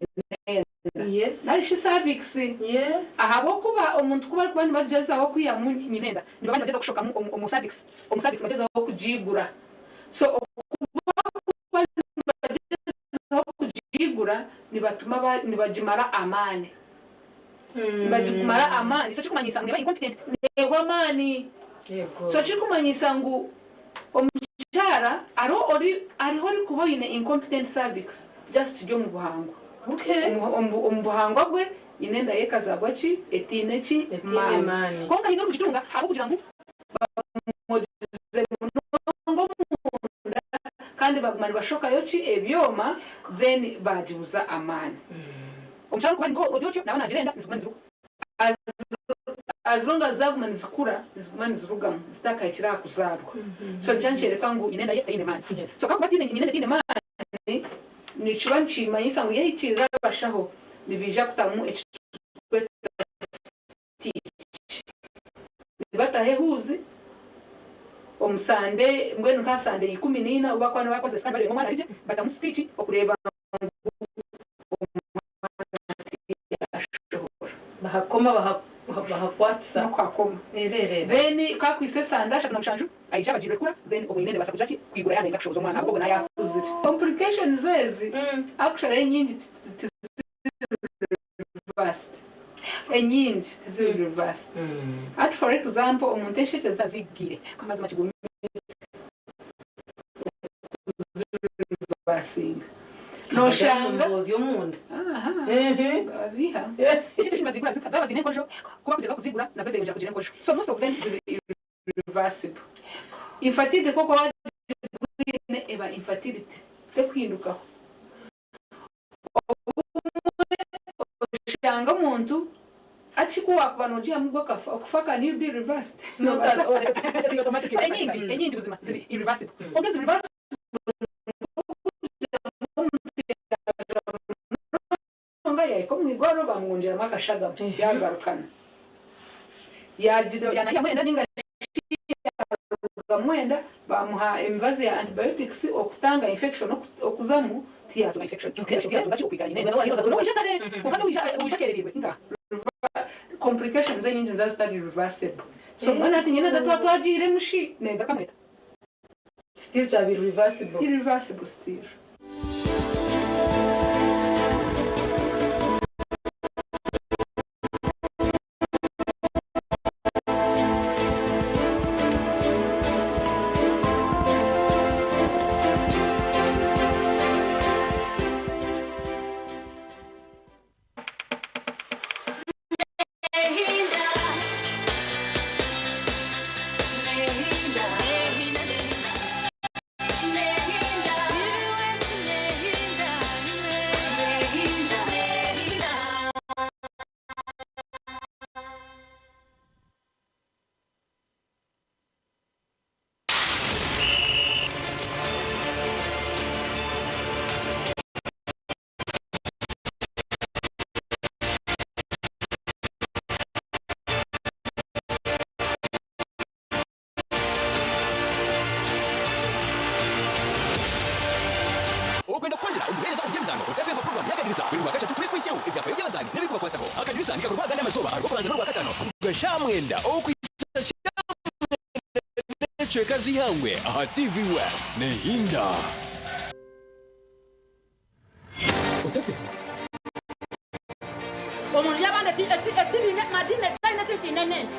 enda nari shi cervix ahabw'okuba omuntu ku barikuba nibagyezaho kwihamu nyina enda nibaba nibagyezaho kushokamu omu cervix omu cervix nibagyezaho kugiigura so okuba kuba nibagyezaho kugiigura nibatuma nibagimara amaani nibagimara amaani so ekirikumanyisa ngu neeba incompetent neehwa amaani so ekirikumanyisa ngu omukyara hariho ori hariho orikuba oine incompetent cervix just kiri omu buhangwa omu buhangwa bwe nyina enda ye ekazaarwa ki etaine ki maani kwonka haine orikugitunga ahabw'okugira ngu bamwogize munonga omunda kandi baguma nibashokayo ki ebyoma then bagibuza amaani. Omukyara orikuba ari nka ori otyo naaba nagira enda niziguma niziruga. As long as zaguma nizikura niziguma nizirugamu zitakahikire aha kuzaarwa. So nikyo nikyoreka ngu nyina enda ye teine maani. So kakuba tiine nyina enda etaine maani nikiba nikimanyisa ngu yahikirira abashaho nibaija kutamu ekiturikweta stitch. Nibataho ehuuzi omu sande mbwenu nka aha sande ya 14 obu bakuba nibakozesa scan bareeba ngu omwana ari gye batamu stitch okureeba ngu omwana tiyashohora. Bahakoma bahakwatisa. N'okuhakoma. Then ku akwitse esande 37 aija abagiirwe kukura then obwo nyina nebaasa kugira ki kwigura yaaba nayenda kushohoza omwana ahabw'okuba obwo naaba yaakuzire. Complications ezi actually enyingi tiziri reversed. Enyingi tiziri reversed. Hati for example omuntu enshekye ze aziigiire amazima kigumire okuzirevasinga. Noshanga aha babiiha enshekye eshi nibazigura zita zaaba ziine enkojo ku bakugyezaho kuzigura nabwo zeyongyera kugira enkojo so most of them ziri irreversible. Infertility ku okuba wagibwine eba infertility tekuhindukaho. Obumwe oshanga omuntu hati shi ku wakuba nogihamu gwe okafa, okufa can you be reversed? Nobaasa So enyingi enyingi buzima ziri irreversible kwonka ezi reversible nikwo kugira ngu omuntu yajwa munonga yahika omu igwariro bamwongyeramu akashagama yagarukana yagira yanayihamu enda ninga shi yarugamu enda bamuha emibazi ya antibiotics okutanga infection okuzamu tiyatunga infection tiyatunga ki okwikara nyina enda noija kare kwonka toija oija akyererirwe inga complications enyingi niziba zitari reversible so mbwenu hati nyina enda twaba twagiiremu shi negarukamu eta? Still kyabaire reversible. Irreversible still. Okwenda kukwongyera omu buheereza omu by'emizaano, otafeerwa puroguraamu y'Akadirisa buri Rwakashatu turikwihisyaho ebyafaayo by'abazaani n'ebirikubakwataho. Akadirisa nikakorwa agandi amazooba Arw'okubanza n'Orwakataano kuruga shaaha mwenda okuhitsya shaaha mwenda n'ekicweka z'eihangwe aha TV West. Nehinda. Otafeerwa. Omunju y'abandi eti ekibiina amadiini etaine eki etaine n'enki.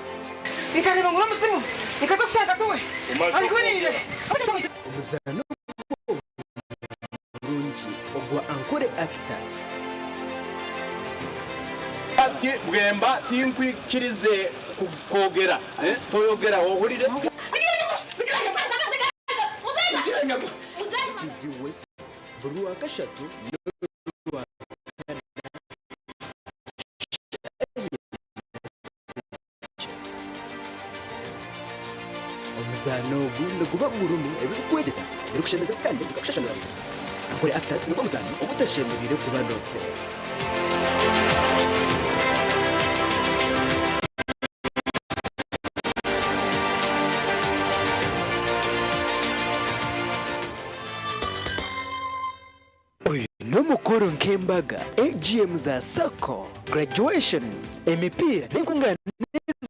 Nkareeba ngu n'omuzimu, nkaza kushanga tiwe ahuriire. Omuzaano ogwo murungi ogwa Ankole Actors. Ati Bwemba tinkwikirize kwogera, toyogera ohurire. TV West buri Rwakashatu n'Orwakana shaaha ibiri z'ekiro. Omuzaano ogu niguba gurimu ebirikwegyesa, ebirikushemeza kandi bikakushashanura buzima. Ankole Actors nigwo muzaano ogutashemereire kuba noofeerwa. N'omukoro nk'embaga, AGM za sacco, graduations, emipiira n'enkungaana ezindi.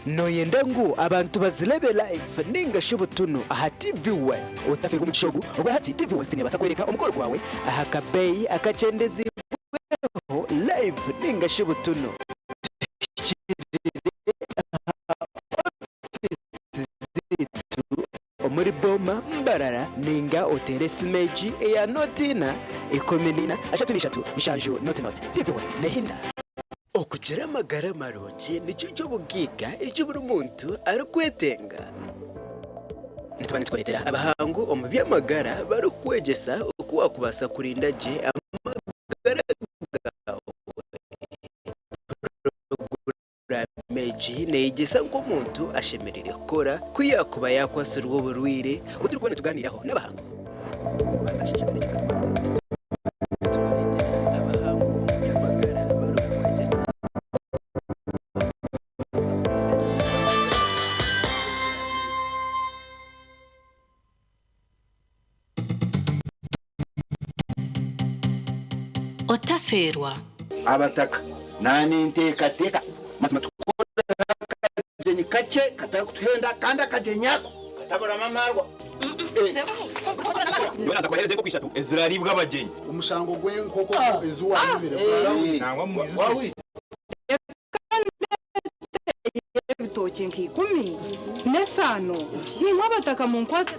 Nooyenda ngu abantu bazirebe live ninga shi butunu aha TV West? Otafiirwa omugisha ogu, obwa hati TV West neebaasa kworeka omukoro gwawe aha kabeeyi akakyendeziibweho live ninga shi butunu. Tuhikirire aha ofiisi zaitu omuri Boma, Mbarara ninga oteere esimu egi eya nooti ina, 14, 33, 7 nooti nooti. TV West nehinda. Okugira amagara marungi nikyo ky'obugaiga eki buri muntu arikwetenga. Nituba nitukureetera abahangu omu by'amagara barikukwegyesa oku waakubaasa kurinda gye amagara gaawe. Puroguraamu egi neeyegyesa nk'omuntu ashemereire kukora ku yaakuba yaakwatsirwe oburwaire obu turikuba nitugaaniiraho n'abahangu. Otafeerwa. Abataka nanintekateka mazima tukore akagyenyi kakye katarikutuhenda kandi akagyenyi ako kataburamu amarwa. Nyowe naaza kubaheereza enkoko ishatu eziraariibwe abagyenyi. Omushango gw'enkoko ezi waayibire gwarawundi. Ebitookye nka ikumi n'esaano, naimwe abataka munkwatse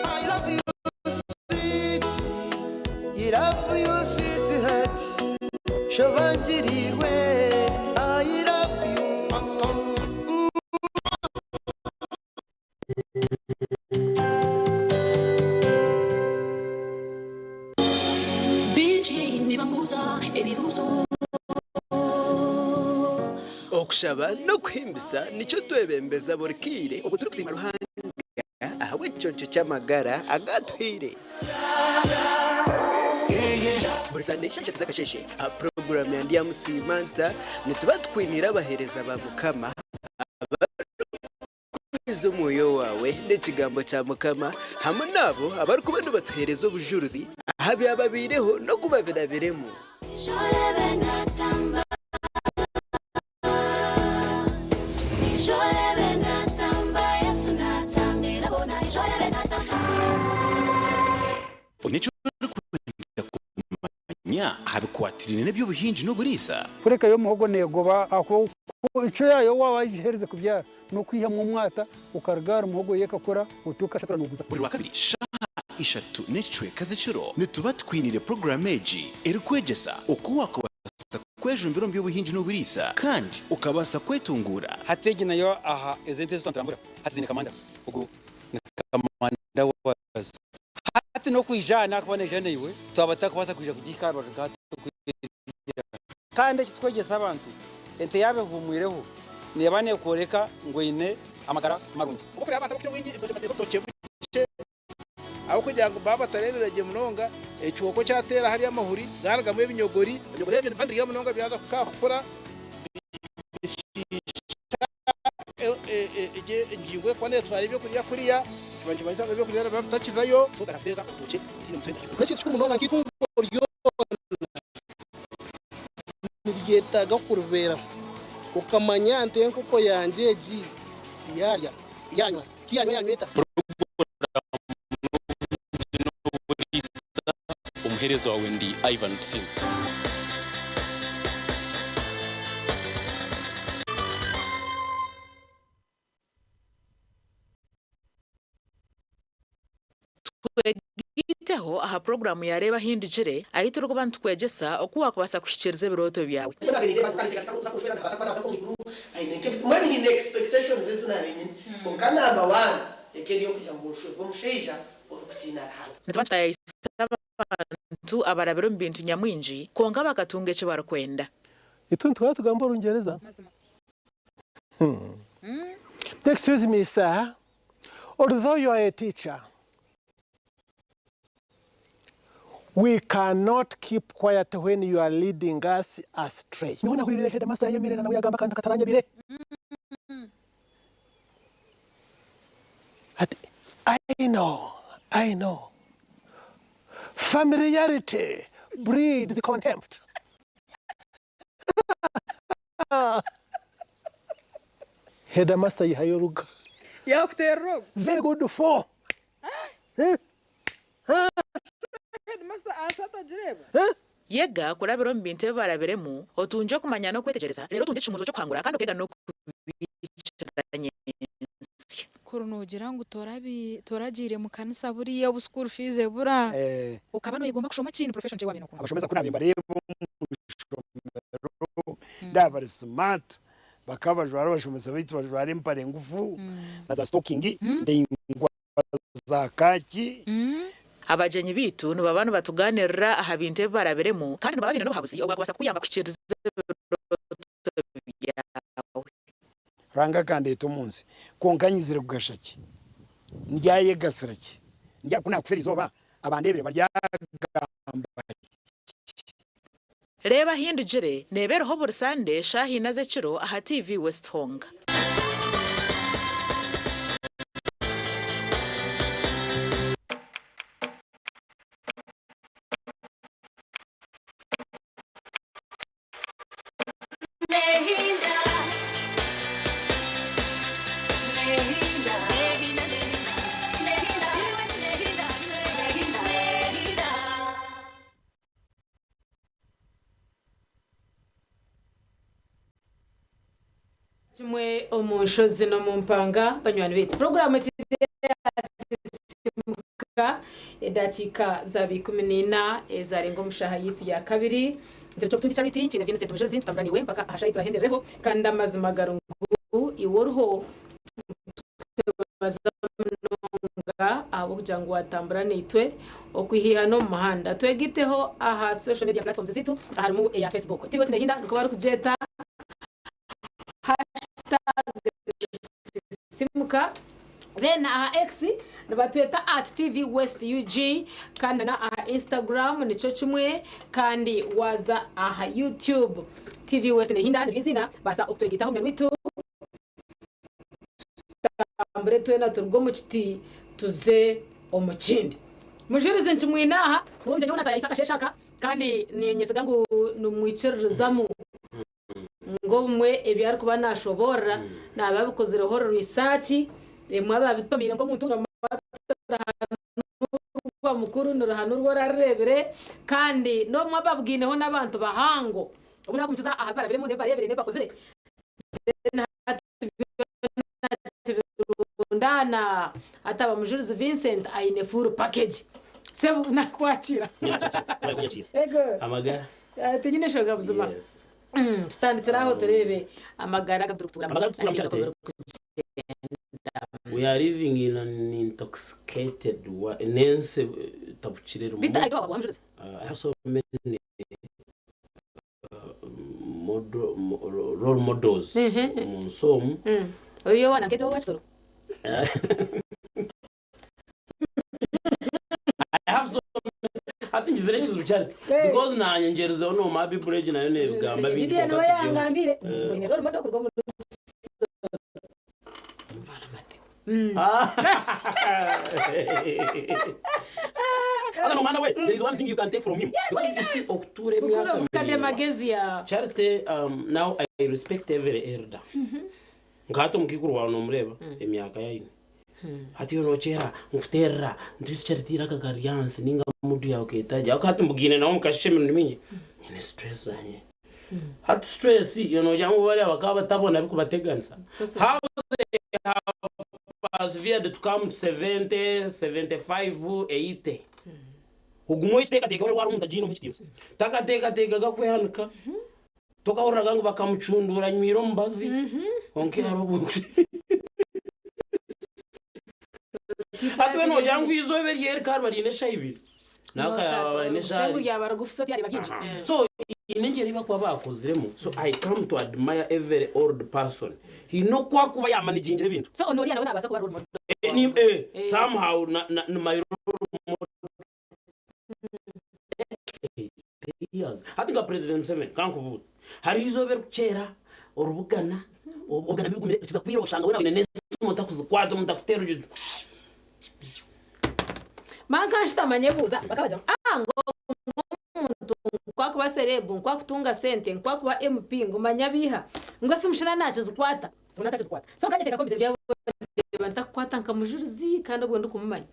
I love you sweet, I love you sweetheart, shobangirirwe, I love you. Bingi nibambuuza ebibuuzo. Okushaba n'okuhimbisa nikyo twebembeza buri kaire obu turikusiima Ruhanga ahabw'ekiconco ky'amagara agu atuhaire. Buri Sande shaaha ishatu z'akasheeshe aha puroguraamu ya Ndyamusiima Nta, nituba tukwiniire abaheereza ba Mukama abarikukuriza omwoyo waawe n'ekigambo kya Mukama hamwe n'abo abarikuba nibatuheereza obujurizi aha byababaireho n'oku babirabiremu. Oine eki orikwenda kumanya aha bikwatiraine n'eby'obuhingi n'oburiisa? Kureka yo omuhogo neegoba ahabw'okuba icwe yaayo waaba wagiherize kubyara n'okwihamu omwata okaruga ahari muhogo yo ekakura otuuka kashatura nooguza. Buri Rwakabiri shaaha ishatu n'ekicweka z'ekiro nituba tukwiniire puroguraamu egi erikwegyesa oku waakubaasa kwejumbira omu by'obuhingi n'oburiisa kandi okabaasa kwetunguura. Hati egi nayo aha ezi ente ezi nitutambura hati ziine kamanda ogu ni kamanda waazo. Hati n'okwija aha naakuba naija naiwe twaba tutakubaasa kwija kugihika aha rubaju nka hati okwija. Kandi eki tukwegyesa abantu, ente yaaba ehuumwireho neeba neekworeka ngu eine amagara marungi. Obu kureba abantu abakukira obwingi ebitookye nibateeka obutookye bukye ahabw'okugira ngu baba batareebire gye munonga ekihooko kyateera hariya amahuri garugamu ebinyogori, ebinyogori ebyo nibiba nibirya munonga byaza kukura bishiisha engingo erikuba neetwara ebyokurya kuriya kiba nikimanyisa ngu ebyokurya nibiba bitakizayo so barateeza orutookye rutaine mutwe. N'ekintu kikuru munonga nk'eitungo ryona niryetaaga kuribeeraho okamanya nti enkoko yangye egi yaarya yanywa ku yanywa yanywa eta. Omuheereza wawe ndi Ivan Tusiime. Twegiteho aha puroguraamu ya Reeba Ahindukire, ahu turikuba nitukwegyesa oku waakubaasa kuhikiiriza ebirooto byawe. naabiire nyine. Kwonka namba waani eka eri ey'okugira ngu oshwerwe omushaija orikutiina Ruhanga. Nituba nitutaayaayisa abantu abarabire omu bintu nyamwingi kwonka bakatunga eki barikwenda. Itwe nituhora tugamba Orungyereza. Excuse me sir, although you are a teacher, we cannot keep quiet when you are leading us astray. Nyowe nahurire headmaster yayemerera nawe yagamba akantu akataranyebire. Ati, I know, I know. Familiarity breeds contempt. Headmaster yihayo oruga. Yakuterera ogu. Very good for. Headmaster ahansi atagireba. Yega kurabira omu bintu ebi barabiremu, otungye okumanya n'okwetegyereza, reero otungye ekishumuruzo ky'okuhangura kandi okeega n'okubiikira nyentsya. Kuri noogira ngu toragiire mu kanisa buriya obu school fees ebura, okaba noyegomba kushoma ki? Ni profession ki ei waabaire nookunda? Abashomesa ku naabaire mbareeba omu ishomero ndaaba bari smart bakaba bajwara abashomesa baitu bajwara empare ngufu na za sitokingi ndaingwa za kaaki. Abagyenyi baitu nibaba nibatugaaniirira aha bintu ebi barabiremu kandi nibaba baine n'obuhabuzi obwakubaasa kukuyamba kuhikiiriza ebirooto byawe. Ruhanga akandeeta omu nsi, kwonka nyizire kugasha ki? Ndyayegasira ki? Ku naakufeera eizooba, abandeebire baryagamba ki? Reeba Ahindugire neeba eriho buri Sande shaaha ina z'ekiro aha TV West honka. Kimwe omu nshozi n'omu mpanga banywani baitu. Puroguraamu ekiriyasimuka edakiika zaaba 14 ezarenga omu shaaha yaitu ya kabiri. Ekiro ky'obutungi Charity Nkiine Vincent Mujuzi nitutambura naiwe mpaka aha shaaha ei turahenderereho kandi amazima gari ngu iwe oriho Nitukubaza munonga ahabw'okugira ngu watambura naitwe okwiha n'omu muhanda. Twegiteho aha social media platforms zaitu harimu eya Facebook. TV West Nehinda nikwo barikugyeta #Sisimuka then aha X nibatweta @TVWestUG kandi na aha Instagram nikyo kimwe kandi waza aha YouTube TV West Nehinda niryo eiziina baasa okutwegaitaho munywani waitu. Tutambure twena turuge omu kiti tuze omu kindi. Mujurizi nkimwine aha, ngu omugyenyi weena ataayaisa akasheeshe aka, kandi niinyesiga ngu nimwikiririzamu ngu obumwe ebi arikuba naashoboorora naaba abikozireho risaaki, ebimwe aba abitomiire nk'omuntu Ruhanurwa mukuru ni Ruhanurwa orarureebire, kandi n'obumwe aba abugaineho n'abantu bahango. Obu naakumukiza aha bi barabiremu n'ebi bareebire n'ebi bakozire, Then hati byona kibirundaana hati aba Mujurizi Vincent aine full package. Sebo nakwakira. Ego. Amagara. Tinyine nshonga buzima. Yes. Tutandikire aho tureebe amagara agu turikutuuramu. Amagara agu turikutuuramu We are living in an intoxicated world. N'ensi etabukire erimu. Bita ayi waaba Mujurizi. I have so many model, role models omu nsi omu. Ori owa nanka owa Kisoro. I have so hati ngizire ekizibu kyari because nanye ngyerizeho no mabi bridge nayo nebigamba bingi. Gideon we yangambire. Oine role model kuruga omu Other no matter way, there is one thing you can take from him. Because you see, okutuura emyaka Mukuru miraingwa. magezi ya Charity, now I respect every elder. Nka hati omukaikuru waawe nomureeba emyaka yaine. Hati iwe nokyera nkuteerera nti beitu Charity eiraka kari ahansi ninga mood yaawe keetagye. Ahabw'okuba hati mbugaine nawe omukasheeshe emirundi mingi, nyine stress zangye. Hati stress iwe nogira ngu bariya bakaba batabona bikubateganisa. How they have persevered to come to 70, 75, 80. Ogume okiteekateeke waaba omuntu agiine omu kitiinisa. Takateekateekaga kwehanika. Tokahuriraga ngu bakamucunduura anywire omubazi. Kwonka hariho obu. Hati we noogira ngu eizooba eryo rikaba riine eshaaha ibiri nawe akaba aine eshaaha ngu ryaba rigufu so ryareba bingi. So haine engyeri ei barikuba baakoziremu so I come to admire every old person haine oku arikuba yaamanegingire ebintu. So onu oriya nawe naabaasa kuba role model Eh, ni, eh, Eh. somehow na, na, ni my role model. Years. Hati nka President Museveni kankubuuze hariho eizooba erikukyera orubugana obugana bigumire okiza kwira oshanga weena oine n'esimu otakuzikwata omuntu akuteera ori Manka nshutama nyebuuza bakabagira ngu ah ngu omuntu ngu akuba celeb ngu akutunga sente ngu akuba MP ngu manya biiha ngu esimu shi nakizikwata ngu natakizikwata so nkanyeteekaho omu bigyere ndeeba ntakukwata nka mujurizi kandi obwo ndikumumanya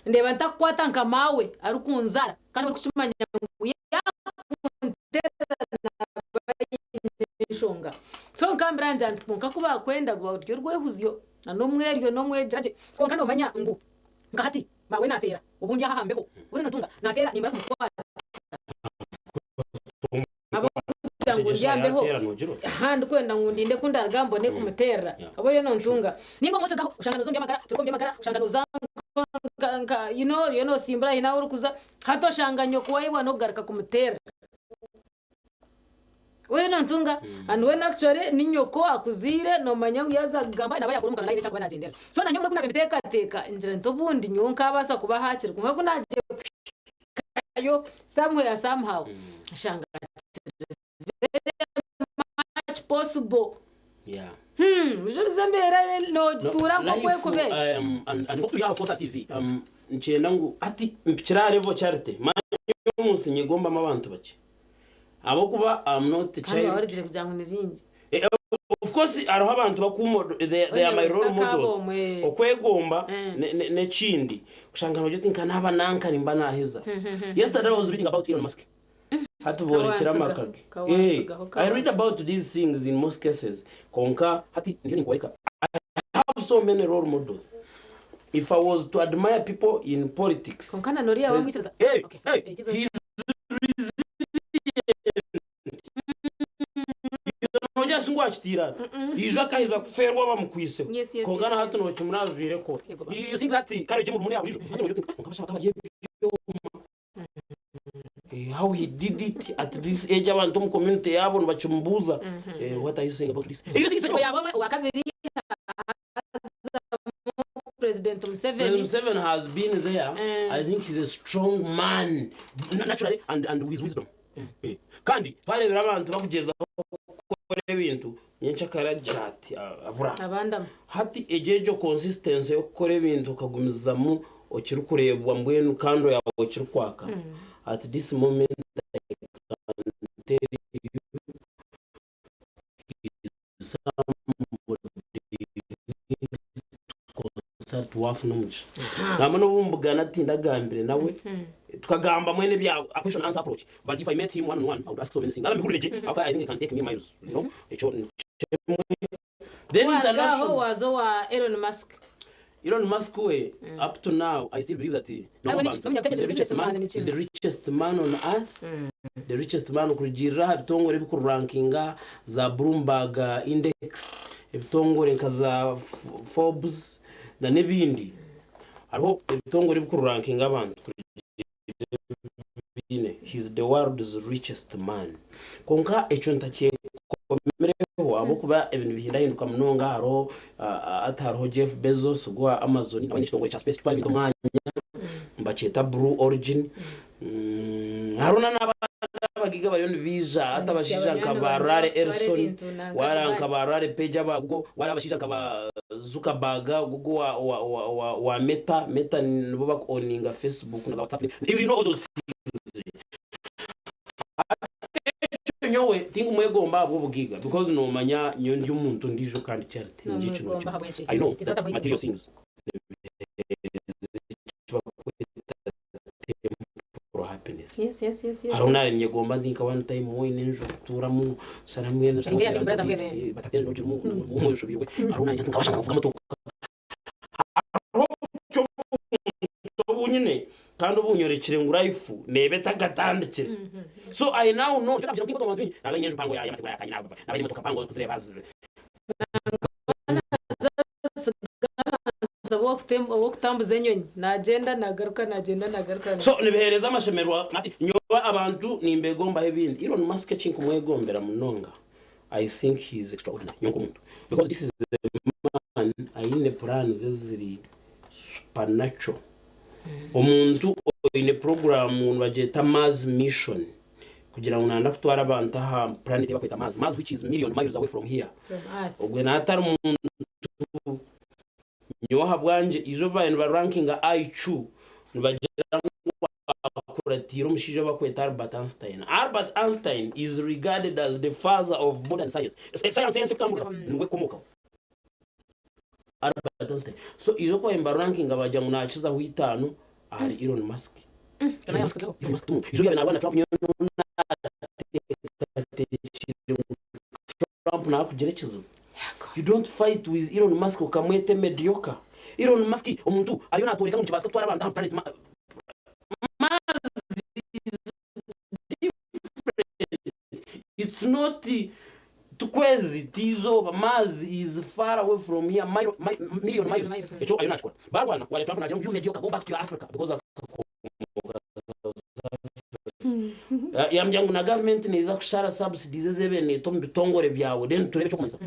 ndeeba ntakukwata nka maawe arikunzaara kandi orikukimanya ngu yakunteera naaba aine enshonga so nkambira ngira nti kwonka ku baakwenda guba guri orwehuzyo na n'omweryo n'omwegyera gye kwonka noomanya ngu nka hati maawe naateera obu ndi aha aha mbeho buri notunga naateera nimbura kumukwata ahabw'okugira ngu ndi aha mbeho aha ndikwenda ngu ndinde ku ndaruga mbone kumuteerera oba oriyo nontunga ninga obumwe okirugaho oshanga nooza omu by'amagara okiruga omu by'amagara oshanga nooza nka you know oriyo noosimbura haine ahu orikuza hati oshanga nyoko waayebwa n'okugaruka kumuteerera. Weena nontunga and when actually ni nyoko akuzaire nomanya ngu yaaza kugamba naaba yaakora omukazi naine eki arikuba naagyendera. So nanye obumwe ku naaba mbiteekateeka ngira nti obundi nyowe nkaabaasa kuba haakiri kwonka ku naagiire kuhikayo somewhere somehow nshanga kiri very much possible. Yeah. Mujurize embeera noogituura nk'oku erikuba eri. Nk'oku turi aha Fosa TV, nikyenda ngu hati mpikire aha level Charity, manya omu nsi nyegombamu abantu bakye. Ahabw'okuba I'm not a Kandi waaba child. orugire kugira ngu ni bingi. Eh, Of course hariho abantu bakumo they are my role models. Okwegomba n'ekindi kushanga nogira oti nka naaba nanka nimba naaheza. Yesterday I was reading about Elon Musk. Hati boorekire amaka ge. Eh, I read about these things in most cases kwonka hati ndiyo ninkworeka I have so many role models. If I was to admire people in politics. Kwonka na noriya wamwikiriza. Hey, Okay. hey, Eh, he is Nogira shi ngu akitiire ata? Ijo akaheza kufeerwa bamukwiseho. Yes, yes, Kwonka yes, na hati nookimura ajwaire ekooti. Yego ba. You see that courage emurimo ya buriijo? Hati nogira oti kwonka abashaija bakaba bari ebyoma. Eh, how he did it at this age abantu omu community yaabo nibakimubuuza. Eh, what are you saying about this? Eh, you see, it's Oyo yaaba omwe, owa kabiri hazamu President Museveni. President Museveni has been there. I think he's a strong man naturally and, and with wisdom. Eh, Kandi twarebera abantu bakugyezaho kukora ebintu nyenkyakare agira ati "Ah, abura. Abandamu. Hati egyo egyo consistency y'okukora ebintu okagumizamu okirikureebwa mbwenu kando yaawe ekirikwaka. At this moment I can tell you he is somebody consult waafuna omugisha. Nangwa n'obu mbugana tindagambire nawe tukagamba mwene ebya a question answer approach but if I met him one on one I would ask so many things. Naba mbihurire gye ahabw'okuba I think he can take me miles you know ekyo nikimwe. Then Waruga aho international waaza owa Elon Musk. Elon Musk we up to now I still believe that Hariho n'eki- the richest man is the richest man on earth the richest man kurugiirira aha bitongore ebikurankinga za Bloomberg index ebitongore nka za Forbes na n'ebindi hariho ebitongore ebikurankinga abantu biine he is the world's richest man kwonka ekyo ntakyekomireho ahabw'okuba ebintu nibihindahinduka munonga hariho hati hariho Jeff Bezos ogwo owa Amazon nawe aine ekitongore kya space kitwara ebintu omu mwanya nibakyeta Blue Origin hariho n'abandi abagaiga bariyo nibaija hati abashaija nka ba Larry Ellison wareeba nka ba Larry Page aba Google wareeba abashaija nka ba Zuckerberg ogwo owa Meta, Meta nibo baku owninga Facebook na za WhatsApp you know all those things. Hati ekyo nyowe tinkumwegomba ahabw'obugaiga because nomanya nyowe ndi omuntu ondiijo kandi Charity ningira eki Nomwegomba ahabw'enki? I know It's not that about material things ekibakweta temporal happiness. Yes, yes, yes, yes. Hariho naaba ninyegomba nti nka one time woine enju okutuuramu shana mbwenu Inga ya Big Brother mbwenu. batate enju ogirimu omwe oshobiirwe hariho naanye nti nkabasha nkavuga motoka hariho obukye obuntu obu nyine kandi obunyorekire ngu life neeba etakatandikire so I now know nikyo nakugira ngu tinkwegomba bantu baingi naaba nyine enju mpango y'amategura ya kanyina naaba nyine emotoka mpango kuzireeba Nangwa Ow'okutambuza enyonyi naagyenda naagaruka naagyenda naagaruka. So nibiheereza amashemererwa ati nyowe abantu nimbegombaho ebindi. Elon Musk eki nkumwegombera munonga I think he is extraordinary nyowe nk'omuntu because this is a man aine plans eziri supernatural. Omuntu oine puroguraamu nibagyeta Mars mission kugira ngu nayenda kutwara abantu aha planet ei barikweta Mars, Mars which is million miles away from here. From earth. Ogwe naatari muntu nyowe ahabwangye eizooba baabaire nibarankinga IQ nibagira ngu akuratiire omushaija ou barikweta Albert Einstein. Albert Einstein is regarded as the father of modern science. Science y'ensi erikutamburira niwe ekomokaho. Albert Einstein. So eizooba ku baabaire nibarankinga baagira ngu naakizaho itaano ahari Elon Musk. Elon Musk, Elon Musk ti muntu. Eizooba yaabaire naarwana na Trump nyowe naateekateekire ngu Trump naakugira ekizibu. You don't fight with Elon Musk okamweta mediocre. Elon Musk omuntu ariyo natworeka ngu nikibaasika kutwara abantu aha planet Mars is different. It's not tikwezi tiizooba Mars is far away from here mile, mi, million miles. Ekyo ariyo nakikora. Barwana ware Trump nagira ngu you mediocre go back to your Africa because akakomoka South Africa. Yamugira ngu na government neeza kushara subsidies ezi ebaire neeta omu bitongore byawe then tureebe ekyokumanyisa.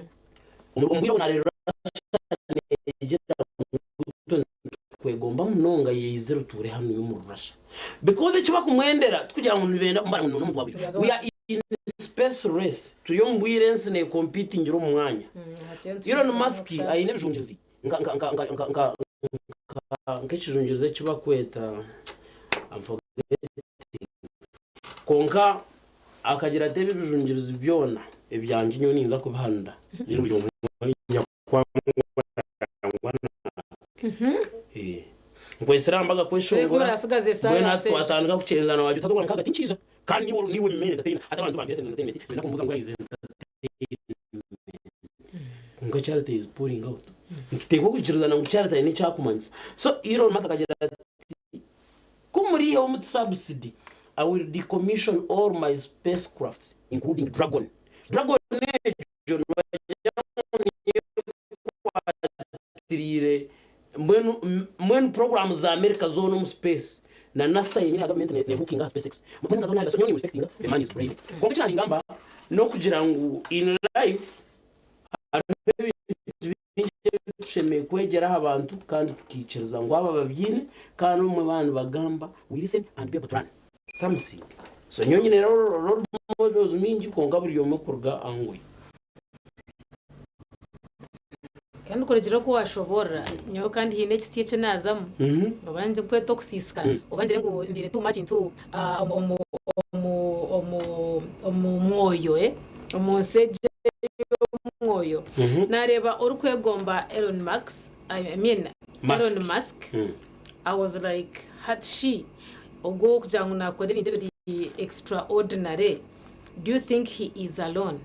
Omu bwire obu nareeba Russia negira ngu itwe nitukwegomba munonga yeizire otuure hanu omuri Russia. Because eki bakumwendera tikugira ngu nibenda kumara ngu n'omuntu wa buriijo. We are in space race. Turi omu bwire ensi nekompitingira omu mwanya. Elon Musk aine ebijungirizi nka nka nka nka nka nka nk'ekijungirizi eki bakweta I'm forgetting. Kwonka akagira ati ebi ebijungirizi byona ebyangye nyowe ninza kubihanura reero buri omwe Nkwetsire aha mbaga kweshongora, mbwenu hati twatandika kukyenzana wagira oti hati owa mukaaga tinkiija kandi niiwe niiwe main entertainer hati abantu bampeereza entertainment nibenda kumbuuza ngu where is entertainment kwonka Charity is pulling out nituteekwa kwikirizana ngu Charity aine eki arikumanyisa so Elon Musk akagira ati ku muriiheho muti subsidy I will decommission all my spacecrafts including Dragon Dragon egyo nibagira ngu niyo ekwatiriire mbwenu mbwenu puroguraamu za America zoona omu space na NASA yenyini ya gavumenti ne hookinga aha SpaceX mbwenu nka zoona nyowe nimurespectinga the man is brave kwonka eki naringamba n'okugira ngu in life hariho ebintu bingi ebi tushemereire kwegyera aha bantu kandi tukaikiriza ngu aba babyine kandi obumwe baaba nibagamba we listen and be able to learn something so nyowe nyine role models mingi kwonka buri omwe kuruga angu ye. Kandi kurugiirira oku waashoboorora, nyowe kandi haine ekiti eki naazamu, oba nikikweta okusiisikara, oba ngire ngu mbaire too much into omu omu omu mwoyo, omu nsi egi ey'omwoyo. Naareeba orikwegomba Elon Musk, I mean Elon Musk, I was like hati shi ogwo ow'okugira ngu naakora ebintu ebiri extraordinary, do you think he is alone?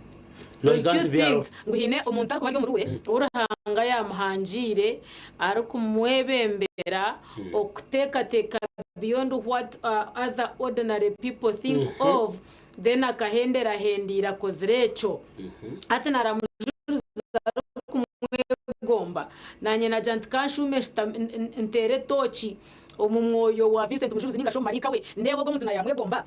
No, he Don't you can't be think alone. ngu haine omuntu arikuba ari omuri we ou Ruhanga yaamuhangiire arikumwebembera okuteekateeka beyond what other ordinary people think of then akahendera ahendeire akozire ekyo? Hati naaramujuriza arikumwegomba. Naanye naagira nti kanshuume nteere etooki omu mwoyo wa Vincent Mujuruzi nainga shi omu maraika we ndeebe ogu omuntu naayamwegomba.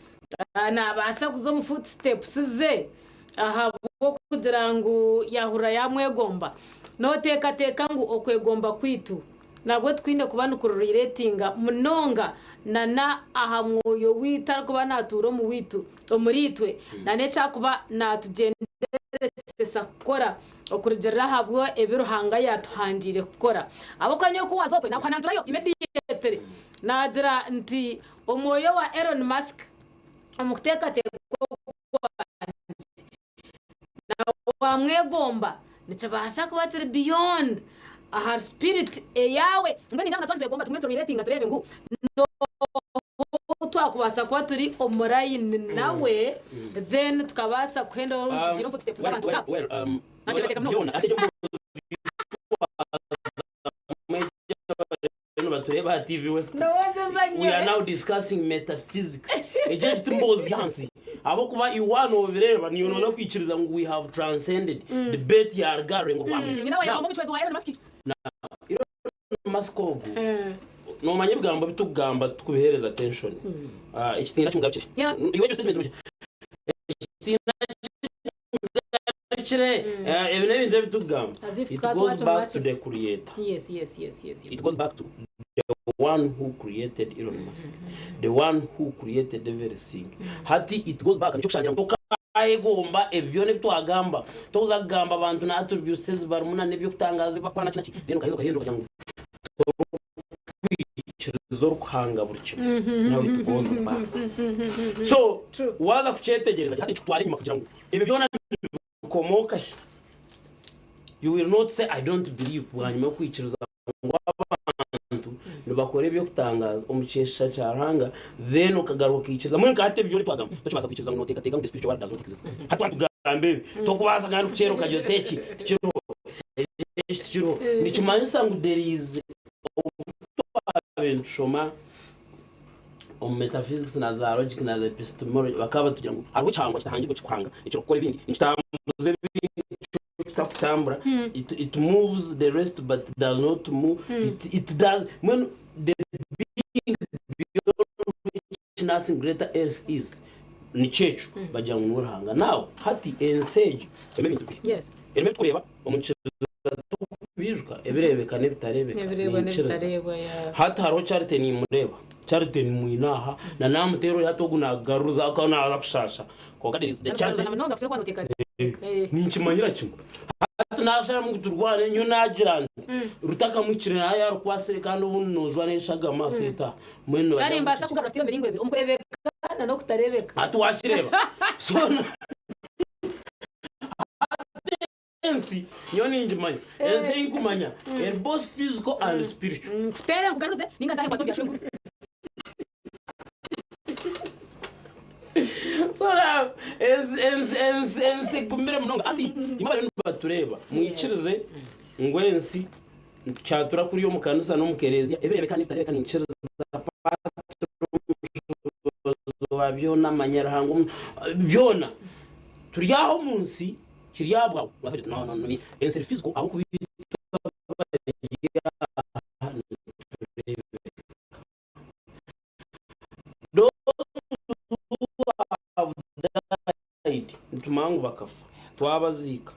Naabaasa kuza omu footsteps ze ahabw'okugira ngu yaahurira yaamwegomba. Nooteekateeka ngu okwegomba kwaitu nabwo tikwine kuba nikurelatinga munonga nana aha mwoyo waitu arikuba naatuura omu waitu omuriitwe nana eki arikuba naatugyenderesesa kukora okurugiirira ahabwo ebi Ruhanga yaatuhangiire kukora? Ahabw'okuba nyowe ku waaza okwe naakuhananturayo immediately naagira nti Omwoyo wa Elon Musk omu kuteekateeka okwangye na wamwegomba nikibaasa kuba kiri beyond ahari spirit eyaawe. Mbwenu ningira ngu na twaba nitwegomba tugume turelatinga tureebe ngu n'ohu twakubaasa kuba turi omu line nawe then tukabaasa kuhendera obu tugiire omu footsteps z'abantu nk'abo. Nateekateeka munonga. Nibatureeba aha TV West. Ndowooza We are now discussing metaphysics. Egyo egi ti mboozi y'ahansi. Ahabw'okuba iwe waaba noobireeba niiwe nooza kwikiriza ngu we have transcended debate yaruga aha rurengo rwa Nyina wa Yehova omucwezi wa Elon Musk. Elon Musk ogu nomanya ebigambo ebi tukugamba tukubihereza attention. Ah, ekitiina kimugarukire. Iwe egyo statement ogi- ekitiina kimugarukire. Eh, ebi n'ebintu ebi tukugamba. As if It tukaba goes back to twakimwakire. the creator. Yes. It goes back to the one who created Elon Musk, the one who created everything. Hati it goes back nikyo kushangira ngu tokayegomba ebi byona ebi twagamba. Tokuza kugamba abantu na attributes ezi barimu na n'eby'okutangaza ebi bakukora na ki na ki then okaheza okahendera okagira ngu torikwikiriza orikuhanga buri kimwe. Now it goes back. So waaza kukyetegyereza hati nikikutwara enyima kugira ngu ebyo byona Nibikomoka hi? You will not say I don't believe bwanyima y'okwikiriza ngu abantu nibakora eby'okutangaaza omu kyeshusha kya Ruhanga then okagaruka okaikiriza mbwenu nka hati ebi byona twagamba tokibaasa kwikiriza ngu noteekateeka ngu the spiritual world does not exist. Hati watugamba ebi tokubaasa kandi kukyera okagira oti eki tikiriho eki tikiriho nikimanyisa ngu there is obu twabaire nitushoma Omu metaphysics na za logic na za epistemology bakaba batugira ngu hariho ekihangwa kitahangirwe ekirikuhanga ekirikukora ebindi nikitambuza ebindi kitakutambura it, it moves the rest but does not move it, it does mbwenu the being beyond which nothing greater else is nikyo ekyo bagira ngu niwe Ruhanga now hati ensi egyo erimu ebintu bibiri erimu ebitukureeba omu Bijuka ebireebeka n'ebitareebeka Ebireebwa ninkiriza. n'ebitareebwa yeah. Hati hariho Charity nimureeba. Charity nimwine aha na namuteera ori hati ogu nagaruza akaba naza kushaasha kwonka there is the Arikugaruza Charity na munonga kukira oku arikuteekateeka. Eh. Ninkimanyira kimwe. Hati nasharamu ngu turwane nyowe nagira nti rutakamuhikire nawe yarukwasire kandi obundi nojwa n'eshagama seeta mbwenu Kare nibagira ngu nimbaasa kugarura sitira emiringo ebiri, omu kureebeka na n'okutareebeka. Hati wakireeba. So Ensi nyowe ningimanya, ensi ei nkumanya eri both physical and spiritual. Nkuteere nkugaruze ninga ntaahe nkwate omu bya shwenkuru. So now ensi ensi ensi ensi egumire munonga hati imwe abariyo nibatureeba mwikirize ngu ensi kyatura kuriya omu kanisa n'omu kereziya ebireebeka n'ebitareebeka ninkiriza Patri wa byona amanya Ruhanga byona turi aha omu nsi Kiri aha bwawe waza kugira oti no no no ensi eri physical ahabw'okuba itwe abari aha nitureebeka. Those who have died nitumanya ngu bakafa twabaziika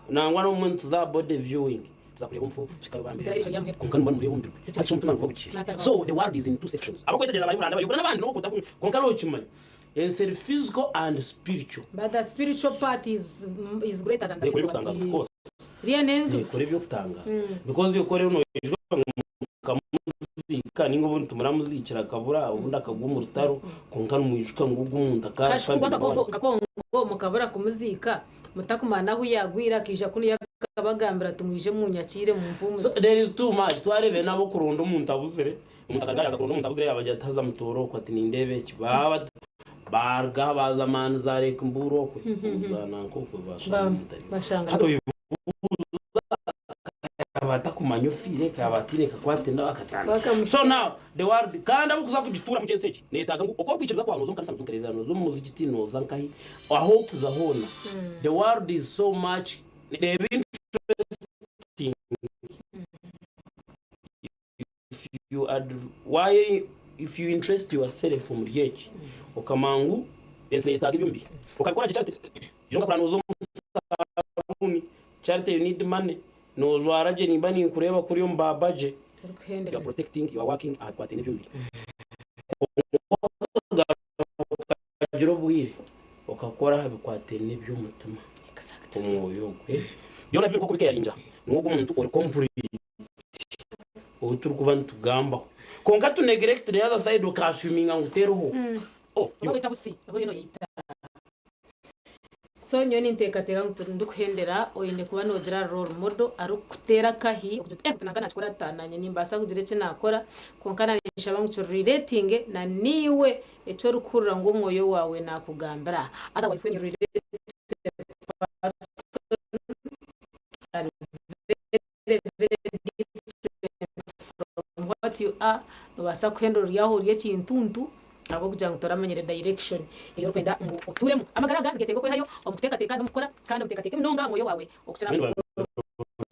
nangwa n'obumwe nituza aha body viewing tuza kureeba omufu tuhikayo bambeera kwonka nimuba nimureeba omubiri gwe hati omutima niguba gukire. So the world is in two sections abakwetegyereza bari Rwanda bari Uganda n'abandi n'obu otakumanya kwonka nokimanya Ensi eri physical and spiritual. But the spiritual part is is greater than the Nekora physical ebyokutangaza of course. Eriyo n'enzigu. Nekora ebyokutangaza because ekora noija mukamuziika ninga obundi timuramuziikire akabura obundi akagwa omu rutaro kwonka nimwijuka ngu ogu omuntu Kashukubwa akafa nka Kongo nka Kongo mukabura kumuziika mutakumanya ahu yagwire akaija kunu yakabagambira ati mwije munyakiire So mumpumuze. there is too much twareebire n'abokuronda omuntu abuzire Omuntu akaruga yaaza kuronda omuntu abuzire yaabagira ati haza mutoore okwe ati nindeeba eki. Baaba baaruga aha baaza amaani zaareka embuura okwe zaananka okwe baashanga omuntu ariyo. Bashanga Hati oibuuza yaaba atakumanya ofiire yaaba ataine kakwate nawe akatandika. Bakamushanga. So now the world kandi abarikuza kugituuramu ensi egi neyetaaga ngu oku orikwikiriza kwawe nooza omu kanisa nooza omu kereziya nooza omu muzigiti nooza nkahi ahu orikuza hoona the world is so much neeba interesting. If you why if you interest yourself omuri eki okamanya ngu ensi neyetaaga eby'omubiri okabikora gye charity ijo nkakura noza omu saruuni charity you need money nojwara gye nimba ninkureeba kuriya omu baaba gye you are protecting you are working aha bikwataine n'eby'omubiri kwonka okagira obwire okakora aha bikwataine n'eby'omutima omwoyo ogwe byona bibiri nk'oku bikeyaringira niwe ogwo omuntu ori complete. Ou turikuba nitugambaho. Kwonka to neglect the other side oka assuminga ngu teriho. Oh, Oba oyita busi, oba oriyo noyeyita. So nyowe ninteekateeka ngu ndikuhendera oine kuba noogira role model arikukuteera akahi okugira oti eh nanka naakikora ata naanye nimbaasa kugira eki naakora kwonka naanye ninshaba ngu ki relatinge na naiwe eki orikuhurira ngu omwoyo waawe naakugambira otherwise when you relate to a person are very very different from what you are nobaasa kuhendera ori aho ori ekintuntu ahabw'okugira ngu toramanyire direction ei orikwenda ngu otuuremu. Amagara aga nigetenga okwehayo omu kuteekateeka n'omu kukora kandi oteekateeke munonga aha mwoyo waawe okukira oku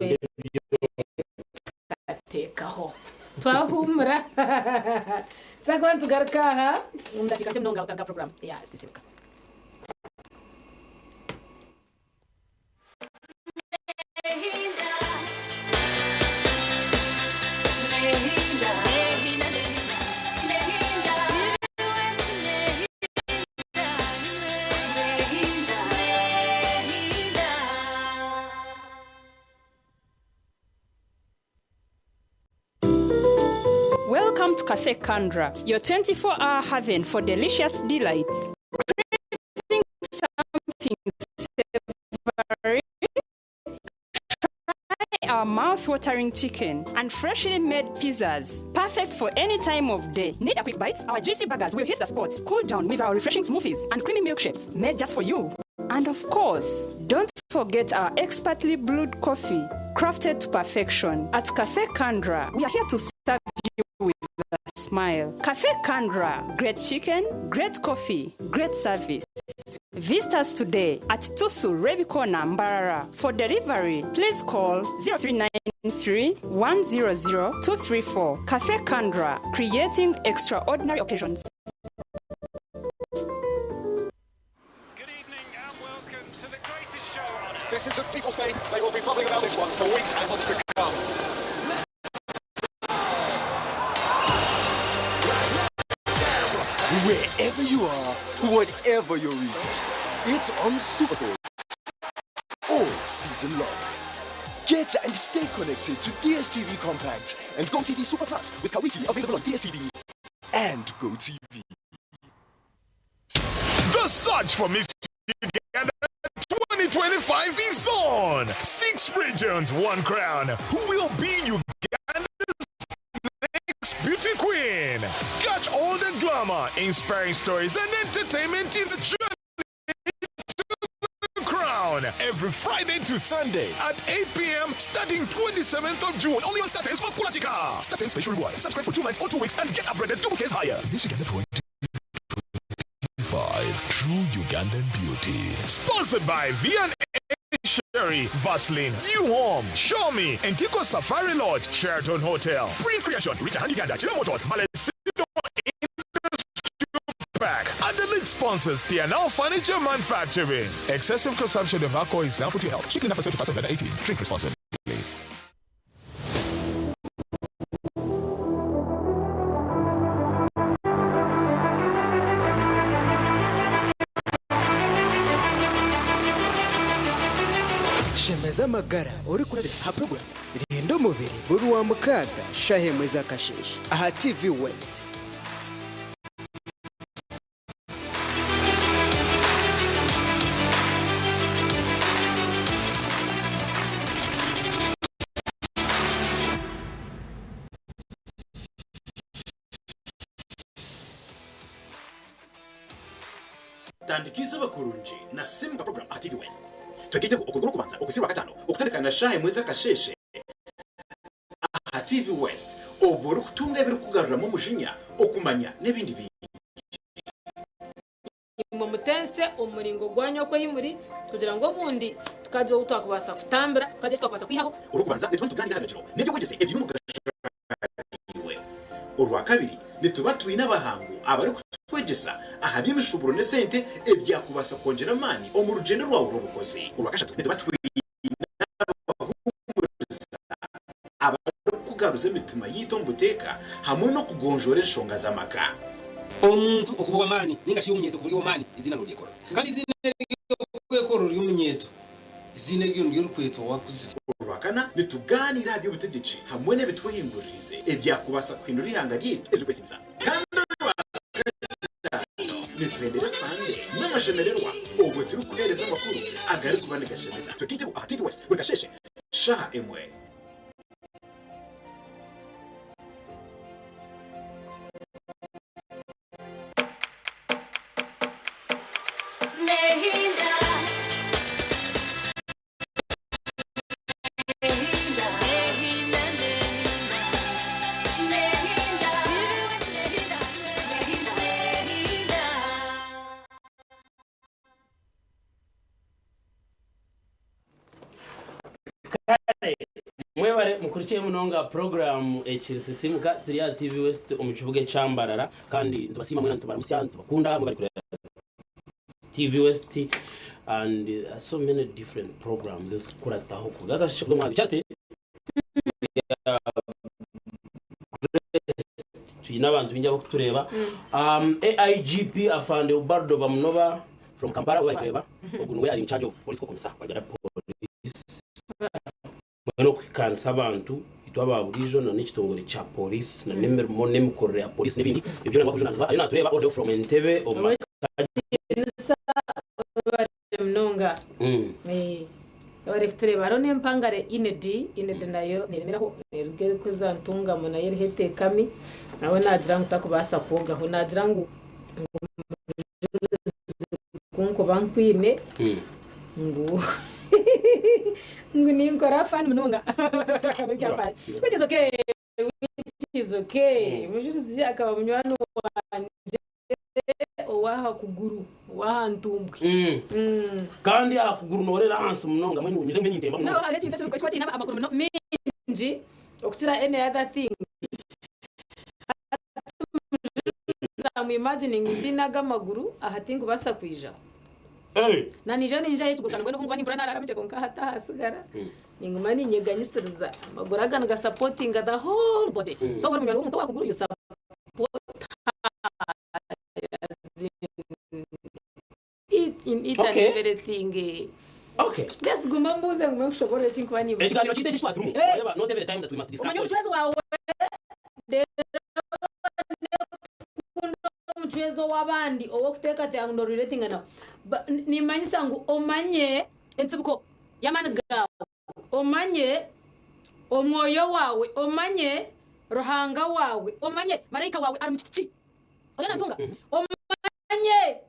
orikweteekateekaho. Twahumura. Tuza kuba nitugaruka aha omu dakiika nkye munonga kutandika puroguraamu ya Sisiimuka. Welcome to Cafe Kandra, your 24 hour haven for delicious delights. Craving something savory? Try our mouth-watering chicken and freshly made pizzas. Perfect for any time of day. Need a quick bite? Our juicy burgers will hit the spot. Cool down with our refreshing smoothies and creamy milkshakes made just for you. And of course, don't forget our expertly brewed coffee, crafted to perfection. At Cafe Kandra, we are here to serve you with a smile. Cafe Kandra, great chicken, great coffee, great service. Visit us today at Tusu Rebikona Mbarara. For delivery, please call 0393 100 234. Cafe Kandra, creating extraordinary occasions. This is the people's game. They will be bubbling about this one for weeks and months to come. Wherever you are, whatever your reason, it's on Supersport all season long. Get and stay connected to DSTV Compact and GoTV Super Plus with Kawiki available on DSTV and GoTV. The search for Miss Uganda 2025 is on. Six regions, one crown. Who will be Uganda's next beauty queen? Catch all the drama, inspiring stories, and entertainment in the journey to the crown every Friday to Sunday at 8 p.m. starting 27th of June. Only on StarTimes Makulachika. StarTimes special reward. Subscribe for 2 months or 2 weeks and get upgraded 2 bouquets higher. Miss Uganda 2025. True Ugandan beauty. Sponsored by V&A Sherry, Vaseline, New Home, Xiaomi, Antico Safari Lodge, Sheraton Hotel, Print Creation, Richard Hand Uganda, Chila Motors, Malesido Pack, and the lead sponsors, TNL Furniture Manufacturing. Excessive consumption of alcohol is harmful to your health. Strictly not for sale to persons under 18. Drink responsibly. Shemeza amagara orikurabira aha puroguramu Rinda Omubiri buri Rwamukaaga shaaha emwe z'akasheeshe aha TV West. Tandika izooba kurungi na Sisiimuka Program aha TV West. Twegaiteho okuruga Orwokubanza okuhitsya Orwakataano okutandika na shaaha emwe z'akasheeshe aha TV West obwo orikutunga ebirikukugaruramu omujinya, okumanya n'ebindi bingi. Imwe mutense omu muringo gwanyu oku ahi muri, kugira ngu obundi tukagira obu twakubaasa kutambira, tukagira eki twakubaasa kwihaho. Orwokubanza nituba nitugaaniira aha biragiro n'eby'obwegyese ebiine omugasho ahariiwe. Orwakabiri nituba twine abahangu abarikutwegyesa aha by'emishuuburo n'esente ebyakubaasa kwongyera amaani omu rugyendo rwawe rw'obukozi. Orwakashatu nituba twine abahuumuriza abarikukugaruza emitima yaitu omu buteeka hamwe n'okugonjoora enshonga z'amaka. Omuntu okuba ow'amaani nainga shi omunyeeto kuba ori ow'amaani, eiziina nooryekorera. Kandi eiziina ery'okwekorera ori omunyeeto, eiziina eryo niryo orikwetwa waakuzire. Orwakana, nitugaaniira aha by'obutegyeki hamwe n'ebitwehinguririize ebyakubaasa kuhindura eihanga ryaitu eririkwesimisa. Kandi Orwakataano, nituhendera esande n'amashemererwa obwo turikuheereza amakuru agarikuba nigashemeza. Twegaiteho aha TV West buri kasheeshe shaaha emwe. Kare Kare mukurikiye munonga puroguramu ekiri Sisiimuka turi aha TV West omu kibuga ekya Mbarara kandi nitubasiima mwena nitubaramutsya nitubakunda mwebare kureba TV West and so many different programs ezikukurataho kuruga akasheshe kuza omu kyate twine abantu baingi abarikutureeba um, AIGP Afande Ubaldo Bamunoba from Kampala we barikureeba ogu niwe ari in charge of political commissar wa police Mbwenu okuhikaanisa abantu itwe aba buriijo na n'ekitongore kya Pooriisi na n'emirimo n'emikorere ya Pooriisi n'ebindi ebyo byona nibakujunanizibwa. Ariyo naatureeba audio from Entebbe omu maka gye. Ow'ekitiinisa webare munonga. Webare kutureeba. Hariho n'empangare Inedi, Inedi nayo neeremeraho neeruga erikuza Ntungamo nayo eriho eteekami. Nawe naagira ngu takubaasa kwogaho. Naagira ngu Ku nkuba nkwine ngu ngu ninkora fun munonga which is okay which is okay Mujurizi akaba munywani wangye ow'aha kuguru ow'aha ntumbwe. Kandi aha kuguru noreera ahansi munonga mbwenu nyije mbe nintemba No munonga. hariho ekintu ekirikuba kiine amakuru mingi okukira any other thing. Hati imagining ntiine aga amaguru aha tinkubaasa kwijaho. Na naija ninja ahi ekiguruka nambwenu obu nkuba nimpurira naaraara mukye kwonka hati ahasigara ninguma ninyeganyisiriza. Amaguru aga niga supportinga the whole body. So waaba ori munywani w'omuntu owa kuguru you support her as in in each and Okay. everything. Okay. Just guma ombuuze ngume nkushoboorore eki nkuba nimanya. Ekiganiro kyaitu eki ekitwaturimu, Eh. oreeba, not every time that we must discuss Omanye politics. omucwezi waawe reero obone kukunda omucwezi ow'abandi ow'okuteekateeka ngu noorelatinga nawe. Ba- Nimmanyisa ngu omanye entsibuko y'amaani gaawe, omanye omwoyo waawe, omanye Ruhanga waawe, omanye maraika waawe ari mu kiti ki. Oriyo nantunga? Omanye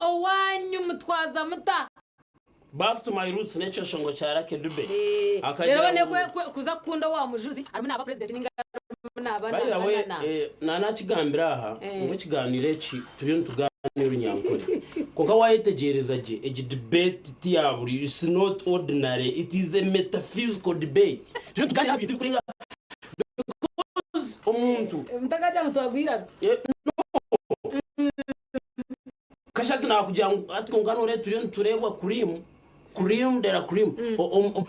Owaanyu mutwaza muta? Back to my roots n'ekyeshongo kya Lucky Dube. Reero Akagira obone ngu kuza kukunda owa mujuzi arimu naaba president ninga arimu naaba By the way, nangana na. eh, nanakigambira aha ngu ekiganiro eki turiyo nitugaaniira orunyankore. Kwonka wayetegyereza gye, egi debate ti ya buri, it's not ordinary, it is a metaphysical debate. Turiyo nitugaaniira aha bintu ebirikurenga because omuntu Mutakagira ngu twagwa eiraro. Eh, no. Kashatu nakugira ngu hati kwonka noreeba turiyo nitureebwa cream, cream de la cream.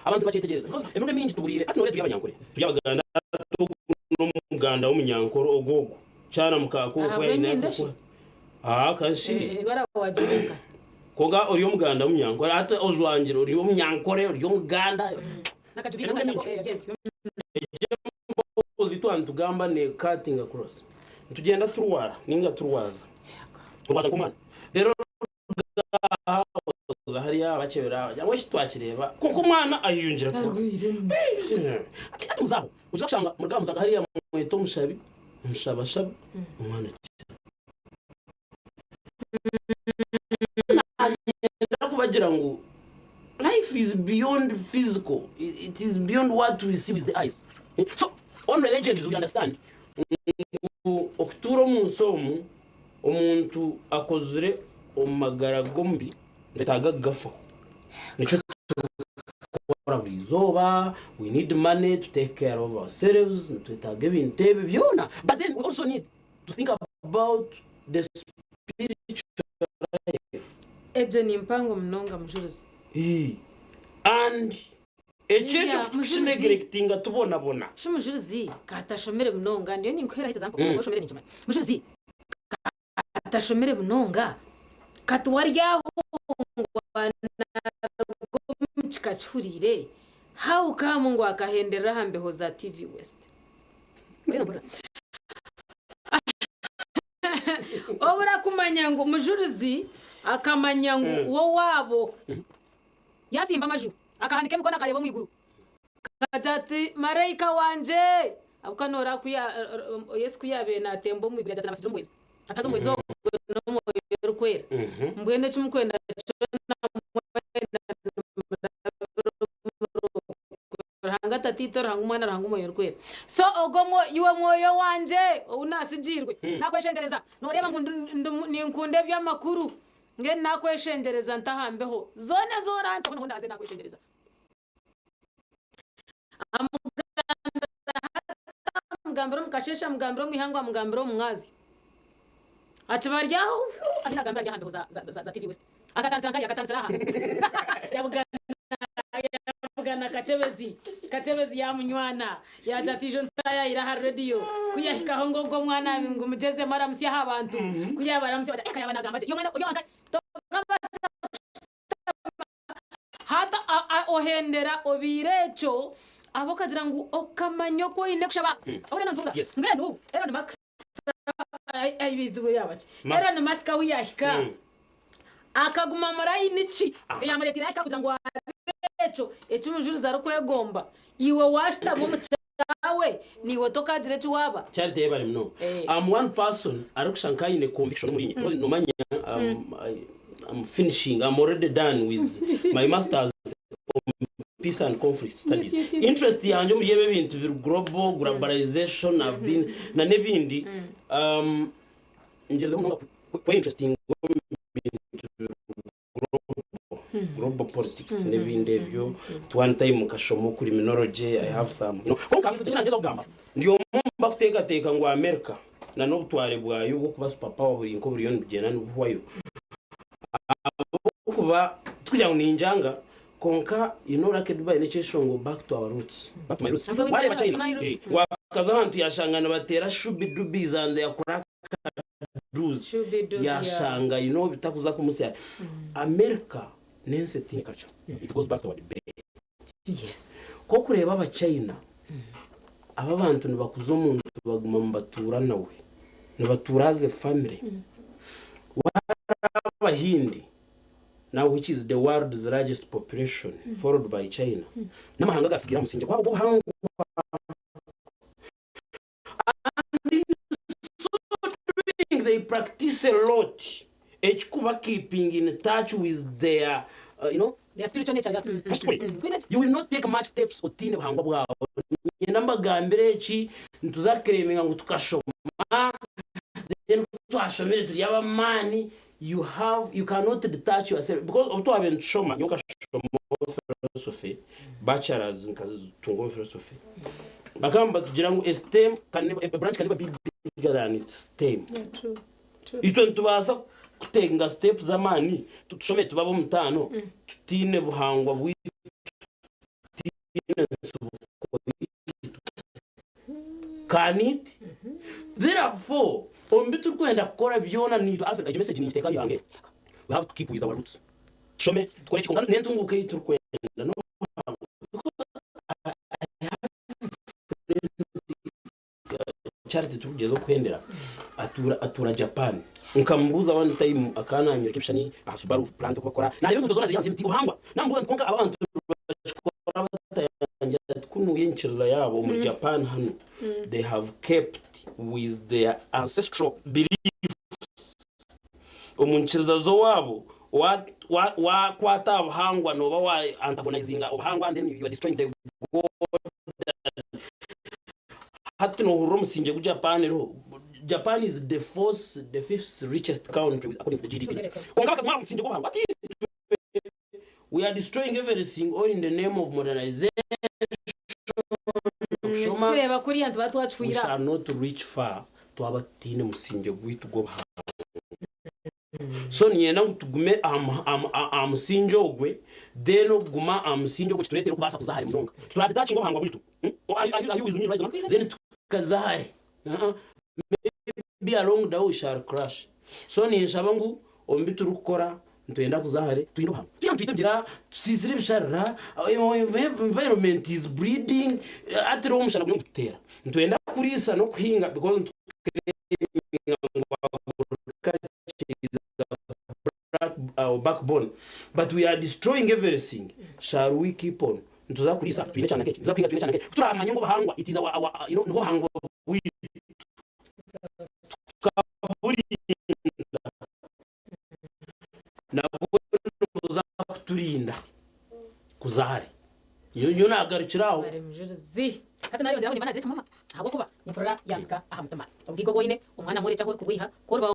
Abantu nibakyetegyereza because emirundi emingi tuburiire hati noreeba turi abanyankore, turi abaganda hati ogu n'omuganda w'omunyankore ogu ogu kyana mukaaka ogu aine Ahabw'enyindo shi? akakora. Aa kashi. Endwara wagira nka. Kwonka ori omuganda w'omunyankore hati ojwangire ori omunyankore ori omuganda. Nakajubire Emirundi emingi. Emboozi twaba nitugamba ne cutting across. Nitugyenda turwara ninga turwaza. Orwaza nk'omwana. Reero oruga aha oza hariya bakyebera bagira ngu eki twakireeba kwonka omwana ayeyongyera kurwara. Hati hati muza aho oza kushanga muruga aha muza nka hariya mweta omushabi omushabashaba omwana akira. Nanyenda kubagira ngu life is beyond physical, it is beyond what we see with the eyes. So only legends will understand ngu okutuura omu nsi omu omuntu akozire omu magara g'omubiri nitwetaaga kugafaho. Nikyo turikukora buri izooba, we need money to take care of ourselves, nitwetaaga ebintu ebi byona but then we also need to think about the spiritual life. Egyo ni mpango munonga mujurizi. And ekyo ekyo Yeah, ku Mujurizi. tukineglectinga tubonabona. Shi mujurizi katashomire munonga ndiyo ninkuheraho example mm. oshomire ninkimanya. Mujurizi katashomire munonga kati waryahungwa naruga omu kika kihuriire how come ngu akahenderera aha mbeho za TV West. Obura kumanya ngu mujurizi akamanya ngu w'owaabo Yaasimba amaju, akahanika emikono akareeba omu iguru. Akagira ati, Maraika wangye! Ahabw'okuba nooreeba ku ya, Yesu ku yaabaire naatemba omu iguru, yaagira ati, Naabatsigira omuhwezi. Hati haza omuhwezi ogwo n'Omwoyo Orikwera. Mbwenu eki murikwenda kyona mwena nimurabira omuri ogwo. Ruhanga Tataitwe, Ruhanga Omwana, Ruhanga Omwoyo Orikwera. So ogwo mwo, iwe Mwoyo wangye ou naatsigiirwe, naakweshengyereza. Nooreeba ngu ndi, ndi, ninkunda eby'amakuru. Mbwenu nakweshengyereza nta aha mbeho zoona ezi oranteho niho ndaaze nakweshengyereza. amugambire omu kasheeshe, amugambire omu ihangwe, amugambire omu mwazyo. Akiba ari aho, ariyo naagambira ari aha mbeho za TV West. Akatandikira nkahi? Akatandikira aha. Yabugana yabugana Kakyebezi. Kakyebezi yaamunywana. Yaagira ati ijo ntaayaayire aha rediyo. Ku yaahikaho ngu ogwo omwana ngu mugyezemu aramutsye aha bantu. Ku yaabaramutsya bati eka yaaba naagamba gye. Iwe omwana ori owa nkahi? Tokabaasa kushutama. Hati ohendera obaire ekyo ahabw'okugira ngu okamanya oku oine kushaba. Ohurira nontunga? Mbwenu Elon Musk Elon Musk ahu yaahika akaguma murayini ki eyamureeteire yahika kugira ngu abe ekyo eki Mujurizi arikwegomba. Iwe waashutama omu kyawe naiwe tokaagira eki waaba. Charity yebare munonga. I'm one person arikushusha nka aine conviction omuri inye because nomanya I'm finishing I'm already done with my masters omu peace and conflict studies. Interest yangye omuri ebi ebintu biri global, globalization I've been na n'ebindi ngyezeho munonga kwe interestinga omu bintu biri global politics n'ebindi ebyo at one time nkashoma criminology I have some you know kwonka eki nangyezaho kugamba ndi omwe omu bakuteekateeka ngu America na n'obutware bwayo obw'okuba super power buri nk'oburiyo nibugyenda nibuhwayo ahabw'okuba tikugira ngu ningyanga kwonka you know Lucky Dubai n'ekyeshongo back to our roots back to my roots wareeba China wakaza ahantu yashanga nibateera shubi dubis and they are crack dues yashanga you know bitakuza kumusya America n'ensi etiine culture it goes back to our debate yes Nk'okureeba Abachina aba abantu nibakuza omuntu baguma nibatuura nawe nibatuura as a family wareeba Abahindi now which is the world's largest population followed by China n'amahanga agatsigaire aha musingye gwabo gw'obuhangwa. And in so doing they practice a lot ekikuba keeping in touch with their you know Their spiritual nature yeah. Kashukuri, you will not take much steps otiine buhangwa bwawe. Niinyenda mbagambire eki, nituza kuclaiminga ngu tukashoma, then ku twashomire turi ab'amaani, you have, you cannot detach yourself because obu twabaire nitushoma, nyowe nkashoma philosophy, bachelors nkatunga omu philosophy, Bakaba nibatugira ngu a stem can never, a branch can never be bigger than its stem. Yeah, true. True. Itwe nitubaasa kutenga step z'amaani tushome tube ab'omutaano tutaine buhangwa bwaitu tutaine nsibuko yaitu. Can it? Therefore, omu bi turikwenda kukora byona naitwe Africa, egyo message ninkiteeka aha ihanga eri. We have to keep with our roots. Tushome, tukore eki kwonka n'entunguuka ei turikwenda n'obuhangwa because I have friend Charity turikugyezaho kuhendera atuura atuura Japan nkamubuuza one time akaba nanyoreka ebishushani aha Subaru plant oku bakora nareeba enguuto zoona ziri ahansi y'emiti obuhangwa namubuuza nti kwonka aba abantu bakikora bata yangira ati kunuya enyikiriza yaabo omuri Japan hanu they have kept with their ancestral beliefs Omu nyikiriza z'owaabo, waakwata aha buhangwa nooba wa antagonizinga obuhangwa then you are destroying the God. Hati noohurira omusingye gu Japan eriho. Japan is the fourth, the fifth richest country according to the GDP. Kwonka bakaguma aha musingye gw'obuhangwa. Hati we are destroying everything all in the name of modernization. Okushoma, Tikureeba kuriya nituba we twakihwire aha. shall not reach far twaba tutaine musingye gwaitu gw'obuhangwa. So niinyenda ngu tugume aha musingye ogwe, then okuguma aha musingye ogwe kitureetere okubaasa kuza hare munonga. Turaadetachinga obuhangwa bwaitu. Are you with me right now? Then tukaza hare. Maybe along the way we shall crash. So ninshaba ngu omu bi turikukora nitwenda kuza hare twine obuhangwa. Twine twite emigyera, tusiisire ebisharara, environment is bleeding, hati reero omushana guriyo nigututeera. Nitwenda kuriisa n'okuhinga because nituclaiminga ngu agriculture is our backbone but we are destroying everything. Shall we keep on? Nituza kuriisa twine ekyana nk'eki, nituza kuhinga twine ekyana nk'eki. Ku turamanye ngu obuhangwa it is our, our, you know, nibwo buhangwa bwaitu tukaburinda nabwo nibuza kuturinda kuza hare. Nyowe naagarukira aho. Bari mujurizi. Hati naayongyeraho nimba naagira ekimuma, ahabw'okuba nimpurira yampika aha mutima. Obugaiga obu oine, omwana mworekye ahu orikubwiha, ku oriba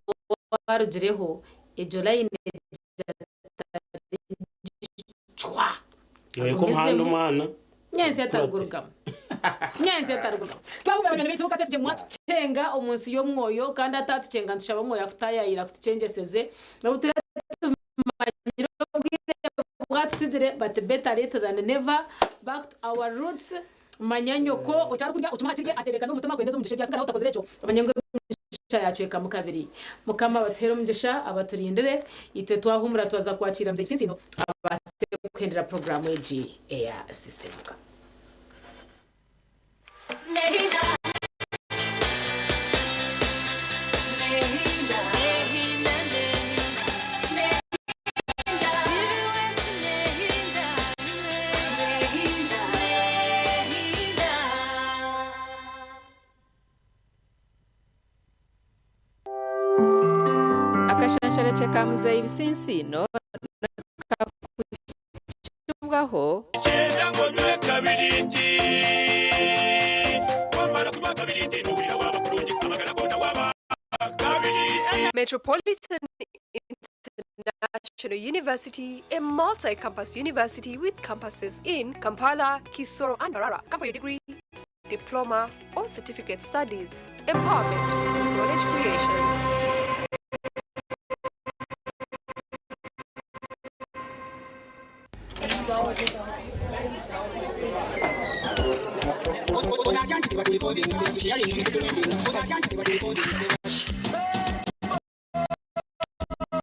waarugireho, egyo layini egyo atarigicwa. Yoreka omuhanda Agumizemu omwana nyentsya akukurate. atarigurugamu. Nyensi etarikurugamu. Twagumira banywani baitu katwesigye mwatucenga omu nsi y'omwoyo kandi atatucenga nitushaba omwoyo akutayayire akutukyengyeseze. N'obu turiyo tumanyire obwire bwatusigire but better late than never. Back to our roots. Manya nyoko eki arikurya okimuhe akirye atebeekane omu mutima gwendeze omugisha ebyasigaraho otakozire ekyo omanye ngu emigisha yacwekamu kabiri. Mukama abatuhere omugisha abaturindire itwe twahumura twaza kwakiira Mzei Bisinsino abaase kuhendera puroguraamu egi eya Sisimuka. Akashansharekye ka Muzeeyi Bisinsiino nikakuhikibwaho. Kyenda ngu onywe kabiriiti. Wamara kunywa kabiriiti nohurira waaba kurungi amagara goona waaba kabiriiti. Metropolitan International University, a multi-campus university with campuses in Kampala, Kisoro, and Mbarara. Come for your degree, diploma, or certificate studies. Empowerment through knowledge creation.